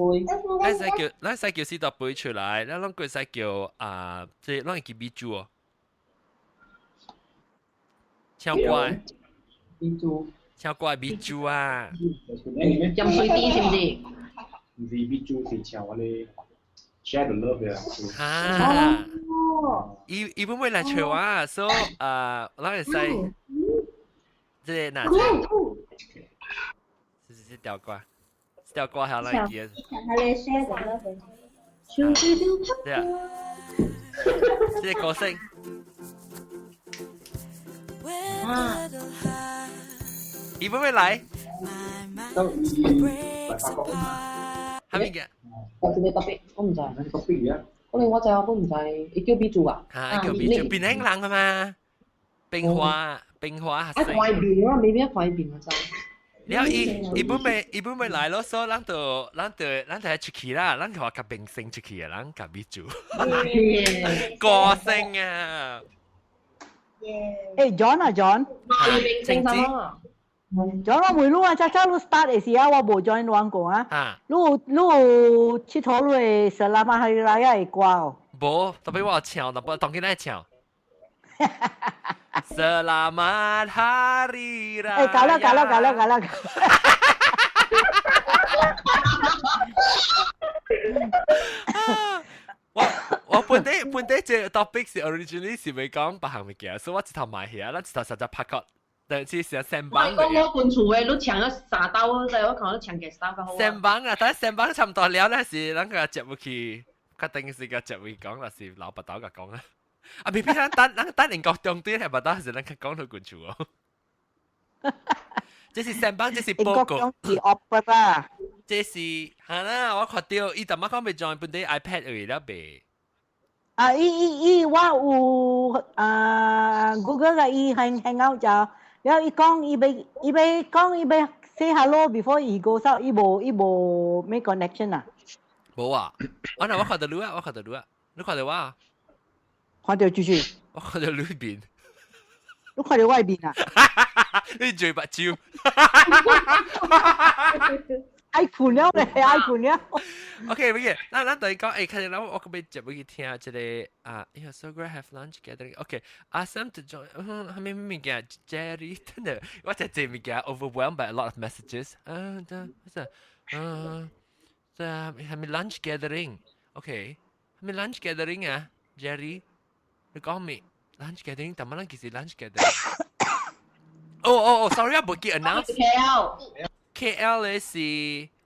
咱使叫咱使叫四大杯出來，咱攏過使叫啊，這攏會記米酒哦。唱歌，米酒，唱歌米酒啊！飲水甜是毋是？毋是米酒，是唱我咧 share the love 啊。啊！伊伊本會來找我，所以啊，咱會使這個哪？這是這條歌，這條歌還來記。他咧 share the love。對啊，這個歌聲。啊，伊會唔會來？都伊來法國嘛？係咪嘅？我是咩特別？我唔知。特別啊！可能我知，我都唔知。伊叫 B 做啊？嚇，叫 B 做，檳城人啊嘛，冰花冰花。啊，看伊面啊，未必看伊面我知。然後伊本未來咯，所以咱就出去啦，咱就話佮明星出去啊，咱佮 B 做。歌星啊！誒 John 啊 John，明星什麼？John 我問你啊，早早你 start 的時啊，我無 join 你講啊。你有𨑨迌你的 Selamat Hari Raya 的歌哦？無，特別我有唱，但不當今來唱。Selamat Hari Raya。誒，搞啦搞啦搞啦搞啦！我本地這個 topic 是 originally 是未講別項物件，所以我一頭買起啊，咱一頭實在拍個，但是是三我講我搬厝的，你搶咗三刀，我看你搶幾刀較好。三班啊，但係三班差唔多了咧，是咱個接入去，確定是個接入去講，還是老白刀個講啊？啊，偏偏咱等英國中隊係白刀，是咱較講到滾厝哦。這是三班，這是報告。是 opera。這是係啦，我看到伊淡仔講欲 join 本地 iPad 位了未？啊，伊伊伊，我有啊 Google 個伊 hang out 就，然後伊講伊欲講伊欲 say hello before 伊 go out，伊無 make connection 啊。無啊，我那我看到你啊，我看到你啊，你看到我啊？看到住住。我看到你面。你看到我面啊？你嘴目睭。愛困了咧，愛困了。 OK，乜嘢？咱等於講，欸，開始咱我個欲接入去聽這個啊，Yeah, so great have lunch gathering. OK，ask them to join. 嗯，啥物物件？Jerry，真的，我這這物件 overwhelmed by a lot of messages. 嗯，這這，嗯，這啥物 lunch gathering？OK，啥物 lunch gathering 啊？Jerry，你講咩？lunch gathering，但乜咱其實 lunch gathering？哦哦哦，sorry 啊，無記 announce。 KL。 KL 咧是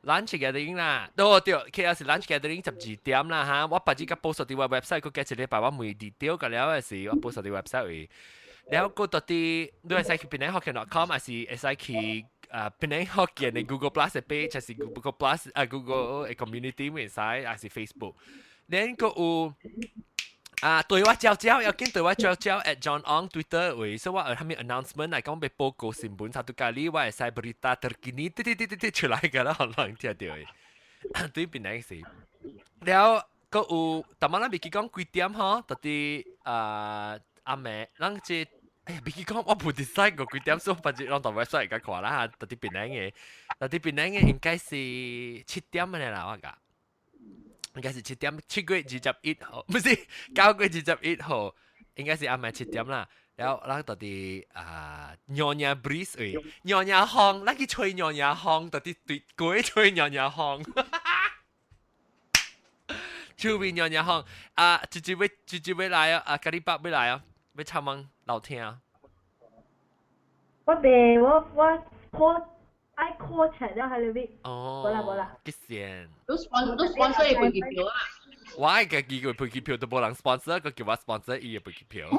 lunch gathering 啦，對對，KL 是 lunch gathering 12點啦嚇，我別日甲 post 佇我 website，閣加一禮拜我問 detail 個了的是，我 post 佇 website 位。了閣到底你會使去 penanghokkien.com，還是會使去啊檳城福建的 Google Plus 的 page，還是 Google Plus 啊 Google 的 community 會使，還是 Facebook。然閣有。啊，對我照照，要緊對我照照 at John Ong Twitter 位，所以我有啥物 announcement 來講欲報告新聞，satu kali 我會使 berita terkini，滴滴滴滴滴出來個啦，予人聽著的。對邊個是？了，閣有，淡仔咱未記講幾點吼？到底啊暗暝，咱這哎呀，未記講我無 decide 過幾點，所以反正攏到 website 甲看啦嚇。到底檳城的，到底檳城的應該是7點的啦，我講。應該是七點，7月21號，不是9月21號，應該是暗暝七點啦。然後咱到佇啊 Nyonya Breeze 位，Nyonya 風，咱去吹 Nyonya 風，到底對過吹 Nyonya 風。出面 Nyonya 風啊，直接欲直接欲來啊，啊，咖喱包欲來啊，欲參問老聽啊。我袂，我 call 愛 call 出了喺裏邊。哦，無啦無啦。幾線？你 sponsor 伊飛機票啊？我愛家己個飛機票都無人 sponsor，閣叫我 sponsor 伊個飛機票。你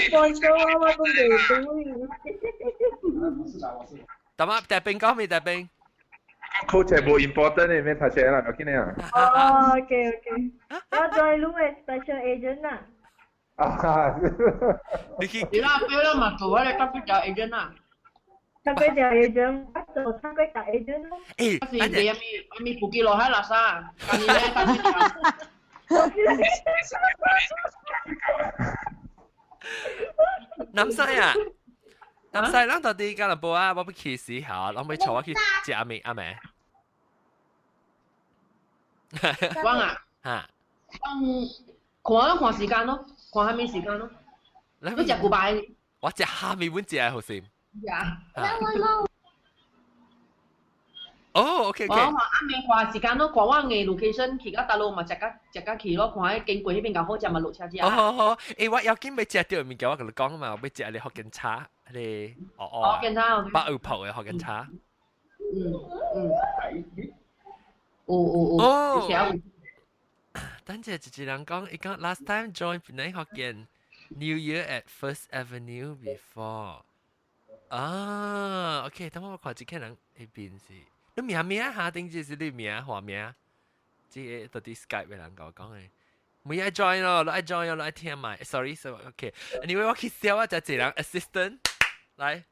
sponsor 我，我都袂對。大媽，大兵講未？大兵？ Coach 係無 important 的，免讀冊啦，不要緊啊。哦，OK OK，我做你的 special agent 啊。啊，你去。你啦，不要嘛，做我的特別條 agent 啊。特別條 agent，我做特別條 agent 咯。誒，我是你阿咪阿咪布記落喺垃圾，今年咧特別條。南西啊，南西，咱到底吉隆坡啊，我欲去時候，咱欲帶我去食阿咪阿未？我啊，嚇，嗯，看看時間咯，看啥物時間咯。你食古擺？我食蝦米碗食好先。呀。哦，OK OK。我看暗暝看時間咯，看我嘅 location 去到大陸嘛，食甲食甲去咯，看彼經過彼邊較好食嘛，落車食。好好好，欸，我要緊欲食著物件，我共你講嘛，欲食你福建茶，你哦哦，福建茶，北澳泡的福建茶。嗯嗯。有有有，哦。等陣一個人講，伊講 last time join 檳城福建 New Year at First Avenue before。啊，OK，等我看一個人彼邊是，你名名哈？頂住是你名花名？這個到底 Skype 的人共我講的。沒愛 join 咯，你愛 join 咯，你愛聽嘛？Sorry，so OK。Anyway，我去笑啊，就一個人 assistant 來。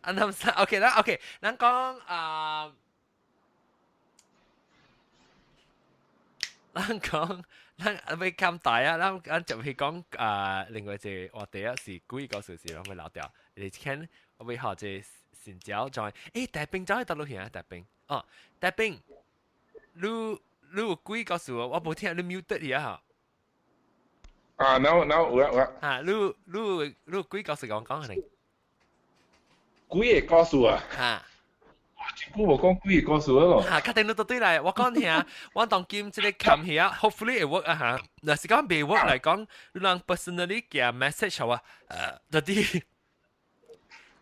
啊，那麼 OK 啦，OK，咱講啊。咱講，咱欲減大啊，咱咱就去講啊，另外一個話題啊，是鬼故事是攏欲留掉。你聽，我欲學這新招 join。欸，大兵走去佗落去啊？大兵，哦，大兵，你你有鬼故事我無聽你 mute 去啊？啊，now now 有啊有啊。啊，你你你有鬼故事共我講下呢？鬼個故事啊？哈。真久無講鬼個故事咯。哈，確定你都對來，我講聽，我當今這個冚起啊，hopefully 會 work 啊哈。若是講袂 work 來講，你人 personally 寄 message 我，到底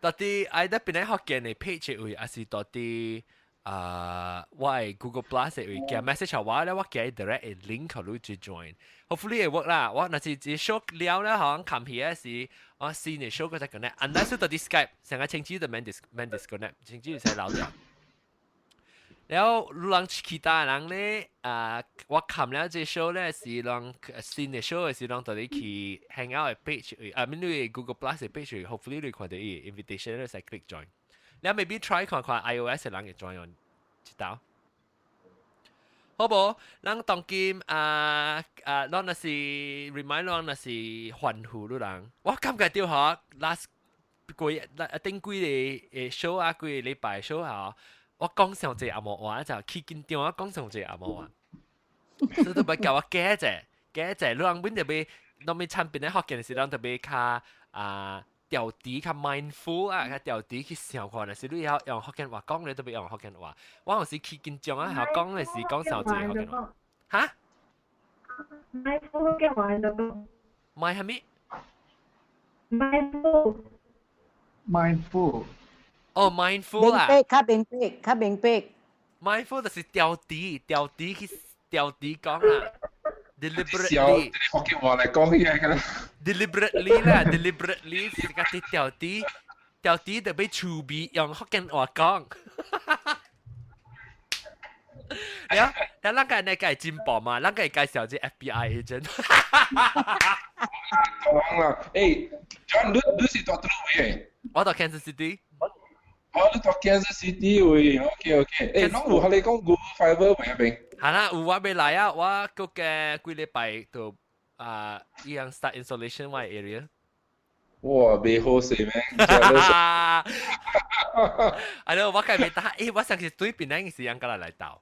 到底愛得檳城福建的 page 位，還是到底啊，我的 Google Plus 的位寄 message 我咧，我寄 direct link 予你去 join。hopefully 會 work 啦。我若是一 show 了咧，可能冚起啊是我新的 show 個才 connect，unless 到底 Skype 成個清楚就免 dis 免 disconnect，清楚就使留掉。然後人其他人咧，啊，我看了這 show 咧是人新的 show 是人到底去 Hangout 的 page，啊，免你 Google Plus 的 page，hopefully 你看到伊 invitation 你使 click join。你 maybe try 看看 iOS 的人會 join 一道。好無？咱當今啊啊，咱若是 remind 咱若是歡呼你人，我感覺到吼，last 幾頂幾個 show 啊，幾個禮拜 show 啊。我講上濟紅毛話就起緊張，我講上濟紅毛話，所以都欲共我加者加者，你人本特別，攏物產品咧福建時，人特別較啊調低較 mindful 啊，較調低去想看，若是你曉用福建話講，你特別用福建話。我有時起緊張啊，曉講的是講上濟福建話。哈？mindful 福建話就講。 mind 啥物？mindful。 mindful。哦，mindful 啦，較明白，較明白。 mindful 就是調低，調低去調低講啦，deliberately。福建話嚟講起來㗎啦。 deliberately 啦，deliberately 是個啲調低，調低特別趣味，用福建話講。了，了，咱個那個進步嘛，咱個介紹這 FBI agent。講啦，欸，John，你你是佇佗位？我佇 Kansas City。哦，你佇 Kansas City 位，OK OK。欸，攏有予你講 Google Fiber 未啊邊？係啦，有我未來啊，我閣個幾禮拜就啊，伊樣 start installation 我 area。哇，袂好勢咩？係咯，我計未打，欸，我上次對檳城時間過來來鬥。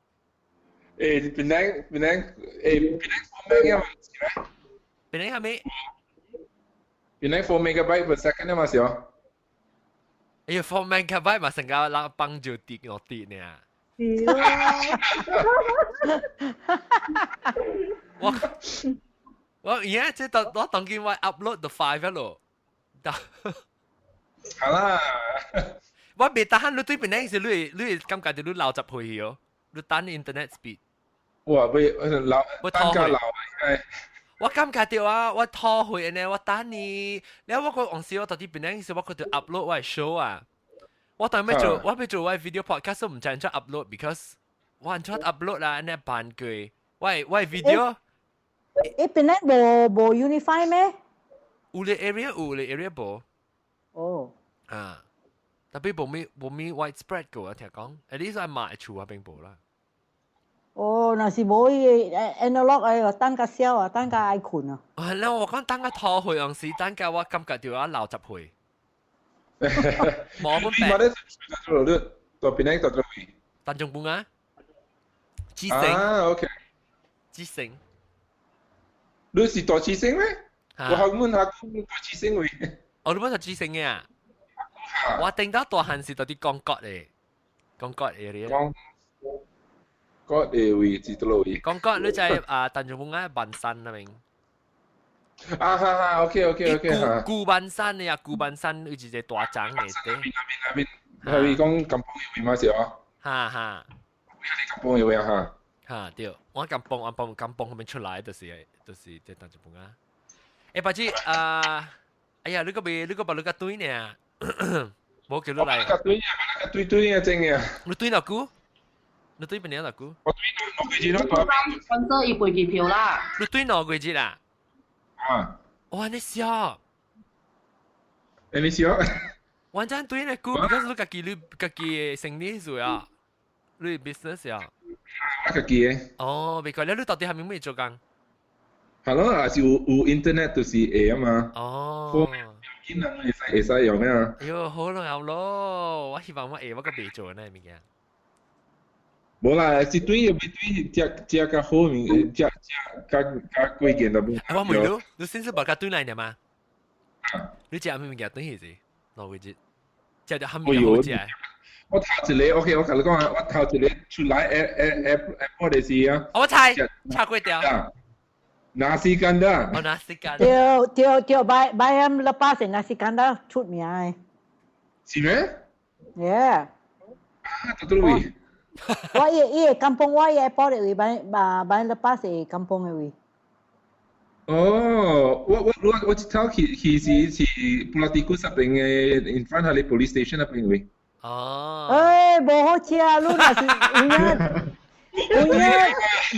欸，檳城檳城欸，檳城 4 meg 嘛是咩？檳城係咪？檳城 4 megabyte per second 嘛是哦。哎呀，4 megabyte 嘛，成個人幫就跌落跌呢。是啊。我我而家即係我當見我 upload 到 file 咯。好啦。我未得閒，你對邊陣時你你感覺到你老十歲哦，你等 internet speed。哇！被老等較老應我感覺到啊，我拖回呢，我等你，你我個往時我到底邊陣時我佢就 upload 我 show 啊。我當欲做，我欲做我 video podcast 唔知按怎 upload，because 我按怎 upload 啦，呢辦過，我我 video。欸，檳城無無 Unifi 咩？有咧 area 有咧 area 無。哦。啊，特別無咩無咩 widespread 個，我聽講，at least 喺馬厝嗰邊無啦。哦，若是無伊個 analog 的，等較痟啊，等較愛睏啊。係啦，我講等較拖歲樣時，等較我感覺到我老十歲。冇本病。你佇檳城佇佗位？大眾本啊。志成。啊，OK。志成。你是佇志成咩？我學問下佇志成位。哦，你本佇志成嘅啊？我頂到大漢時佇佇江閣嘅，江閣 area。江閣的位置佗位？江閣你在啊，大眾本啊，萬山那邊。啊哈哈，OK OK OK 古古萬山的啊，古萬山有一個大欉的。那邊那邊，係講甘榜的位嘛是哦？哈哈。甘榜嘅位啊哈。嚇對，我甘榜我幫甘榜後面出來就是這當一半啊。欸，白子啊，哎呀，你個未你個把你個對呢？冇叫你來。個對啊，個對對啊，真嘅。你對哪久？你對邊年哪久？我對兩個月咯，分咗一背機票啦。你對2個月啦？啊。哇，你笑。欸，你笑。完全對呢久，because 你家己你家己生意做啊，你 business 啊。我家己嘅。哦，別怪你，你到底係咪咩做工？係咯，也是有 internet 就是會啊嘛。哦。見人會使用啊。哎喲，好咯，好咯，我希望我會我個未做呢物件。無啦，是對又對食食較好物，食食較較貴件都無。我問你，你先是把較對來呢嘛？你食咩物件對是？2個月？食著蝦米好食？我頭一個，OK，我共你講啊，我頭一個出來 airport 的時啊。我猜，炒粿條。 Nasi kandar。哦，nasi kandar。對對對，Bayan Lepas 的 nasi kandar 出名的。是咩？ Yeah。啊，對對。我伊伊個甘榜，我伊 airport 的位，Bayan Lepas 是甘榜的位。哦，我一頭去是 Pulau Tikus 那邊的，in front 係 police station 那邊位。哦。欸，無好食，你若是有影有影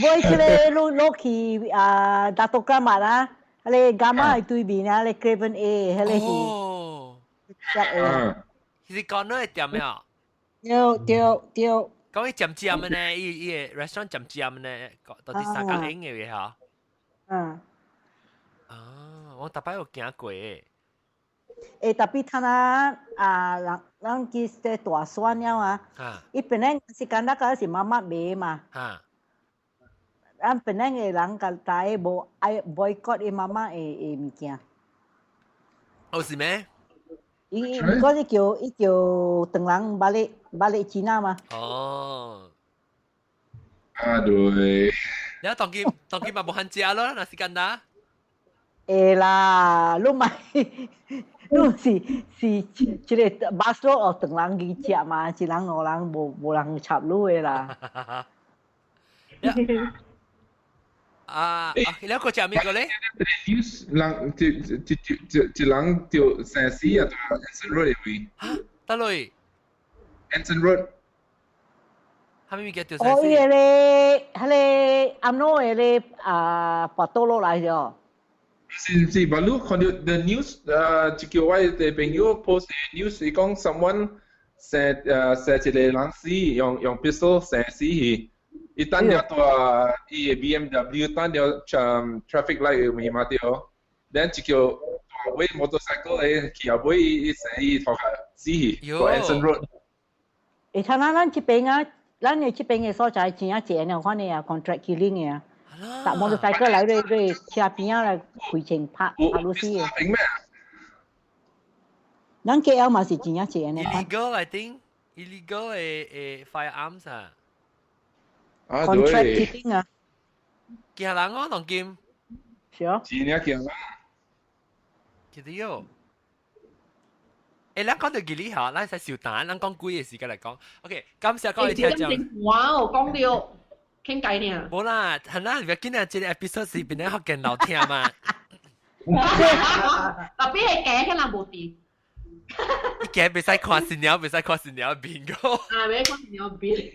買這個你落去啊，Dato Keramat 啊，彼個 Gamma 的對面啊，彼個 Craven A，彼個是。哦。食的。其實講那個店啊。對對對。講伊尖尖的呢，伊伊個 restaurant 尖尖的呢，到底三角形的嚇。嗯。啊，我逐擺有行過。欸，特別睇啊，啊，人人去這大選了啊，伊本來是簡單個是 mamak 賣嘛。咱本來的人共大家無愛 boycott 伊 mamak 的的物件。哦，是咩？伊伊嗰是叫伊叫唐人 balik balik Cina 嘛。哦。啊對。你當今當今嘛無限食咯，nasi kandar。會啦，你莫，你是是這個 bus 路哦，唐人去食嘛，一人兩人無無人插你的啦。啊，你個食咩個咧？人一一一一人就生死啊，Anson Road 的位。嚇，佗落？Anson Road。蝦米物件就哦，伊個咧，彼個 UMNO 的咧啊，跋倒落來咗。是是，但你看到 the news，一叫我的朋友 post news，伊講 someone 射射一個人死，用 pistol 射死去，伊等了大伊的 BMW 等了 traffic light 的面嘛對，then 一叫大尾 motorcycle 的去後尾伊射伊頭殼死去，個 Anson Road。會睇咱咱這邊啊，咱的這邊的所在真正濟呢，款的啊 contract killing 的啊。搭摩托車來來來車邊仔來開槍拍拍律師的。咱 KL 嘛是真正濟呢。 Illegal, I think. Illegal 的 firearms 啊。啊 Contract killing 啊。驚人哦，當今。是哦。真正驚人。其實喲。欸，咱講到吉利嚇，咱使小等，咱講幾個時間來講。OK，感謝各位聽眾。哇哦，講到傾偈呢。無啦，係啦，唔要緊啊，這個 episode 是變咗福建老聽嘛。特別係假可能無佇。伊假袂使看新娘，袂使看新娘面個。啊，袂使看新娘面。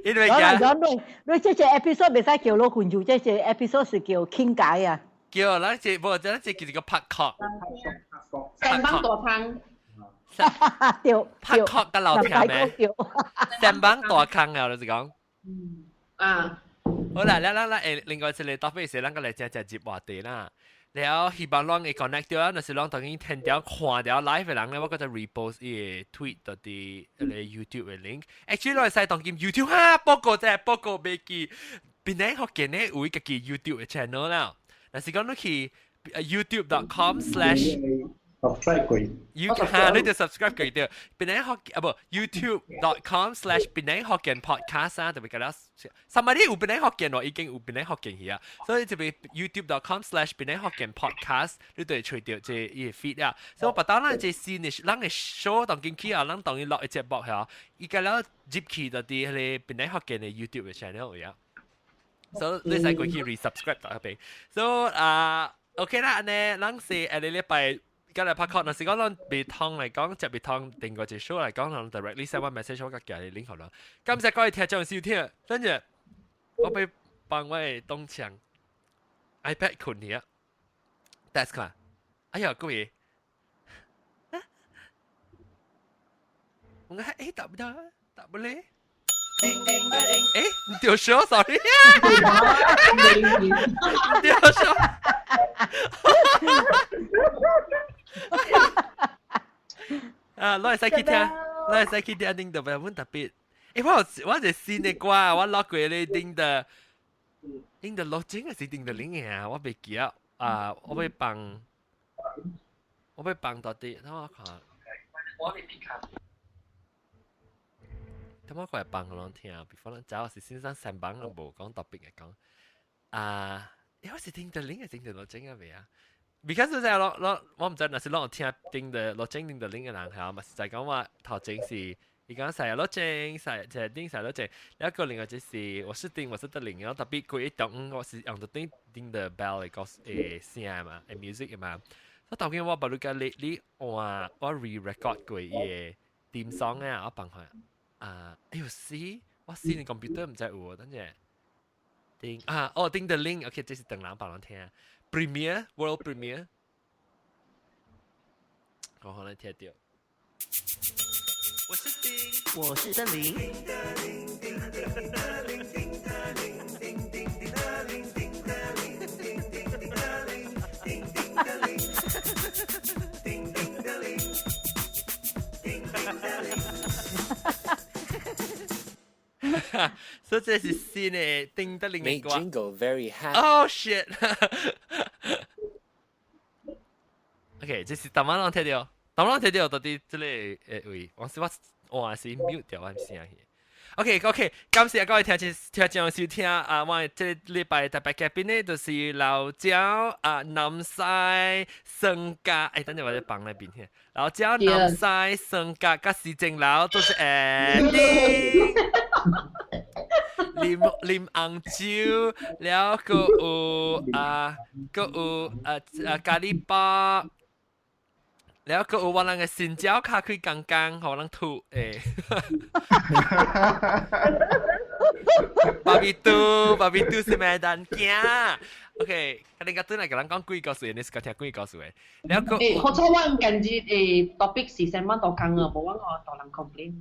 因為假。講你你這個 episode 袂使叫老混住，這個 episode 是叫傾偈啊。叫咱這無，咱這叫一個拍殼。三幫大坑。對。拍殼甲老聽咩？三幫大坑啊，就是講。嗯。啊。好啦，咱咱咱另外一個 topic 是咱個來正正入話題啦。了希望攏會 connect 到啊，若是攏當然聽著看著 live 的人咧，我閣再 repost 伊個 tweet 到佇個 YouTube 的 link。Actually，攏會使當今 YouTube 哈，報告這報告袂記，邊個福建咧有伊家己 YouTube 的 channel 啦。若是講你去 youtube.com/ subscribe 過。 You 嚇，你就 subscribe 佢掉。檳城福啊無 YouTube.com/檳城福建 podcast 啊，特別個了。somebody 有檳城福建喎，已經有檳城福建去啊，所以這邊 YouTube.com/檳城福建 podcast，你就會揣著這伊個 feed 啊。所以我別當咱這新的，咱的 show 當進去啊，咱當伊落一節目嚇，伊個了入去到佇彼個檳城福建的 YouTube 的 channel 呀。所以你使過去 resubscribe 到彼邊。所以啊，OK 啦，按呢，咱是下個禮拜。今日拍 call，若是講咱袂通來講，接袂通定過一 show 來講，咱 directly send 我 message 我較寄你 link 予咱。感謝各位聽眾收聽，等陣我欲幫我的東牆 iPad 睏去啊，desk 看，哎呀，各位，我講欸，tak boleh, tak boleh。欸，掉 show sorry，掉 show。啊，攞嚟使去聽，攞嚟使去聽頂度，阮特別。欸，我有我一個新的歌，我落過咧頂的，頂的落井還是頂的零啊？我袂記啊。啊，我欲放，我欲放到底，等我看。我未ピ卡。等我過來放予人聽，before 咱走是先生上班都無講特別嘅講。啊，欸，我是頂的零還是頂的落井啊？未啊？because 就係攞攞，我毋知若是攏有聽頂的落井頂的零嘅人嚇，嘛是在講話頭前是伊講曬落井，曬就係頂曬落井，一個另外就是我是頂我是得零，然後特別佢一動我是用到頂頂的 bell 嚟個誒聲嘛，誒 music 嘛。所以頭先我把你個你你換我 re-record 過伊個 theme song 啊，我放開啊，哎呦死，我新的 computer 毋知有，等陣頂啊哦頂的 link，OK，這是等人放人聽。Premiere World Premiere，我可能聽到。我是丁，我是鄧林。所以這是新的丁得靈的 Make 歌。 Jingle very happy. Oh shit！OK，這是淡仔攏聽著，淡仔攏聽著到底這個誒位，我是我我是 mute 掉我聲去。OK OK，感謝各位聽眾聽眾收聽啊！我這禮拜特別嘉賓呢，就是老蔣啊，南西生家，欸，等陣我咧放那邊聽。老蔣南西生家佮時政樓都是誒啉啉紅酒，了閣有啊，閣有啊啊咖喱包。了閣有我人的新蕉卡開剛剛，予人吐欸。巴比杜，巴比杜是咩單囝？OK，啊，你甲轉來共人講鬼故事，你是甲聽鬼故事的。了閣欸，好彩我近日欸 topic 是啥物都講啊，無我大人 complain。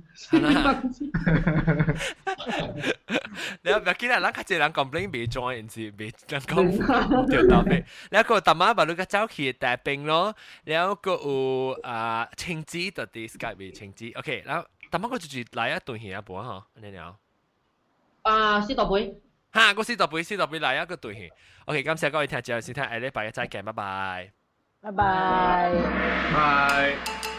了不要緊啦，咱較濟人 complain 袂 join，毋是袂人講對 topic。了閣淡仔把你較走去大兵咯，了閣有啊青子就佇 Skype 的青子。OK，然後淡仔閣就是來啊斷去啊無吼，按呢爾。啊，四大杯。哈，我四大杯，四大杯來啊閣斷去。OK，感謝各位聽眾收聽，下禮拜再見，拜拜。拜拜。拜。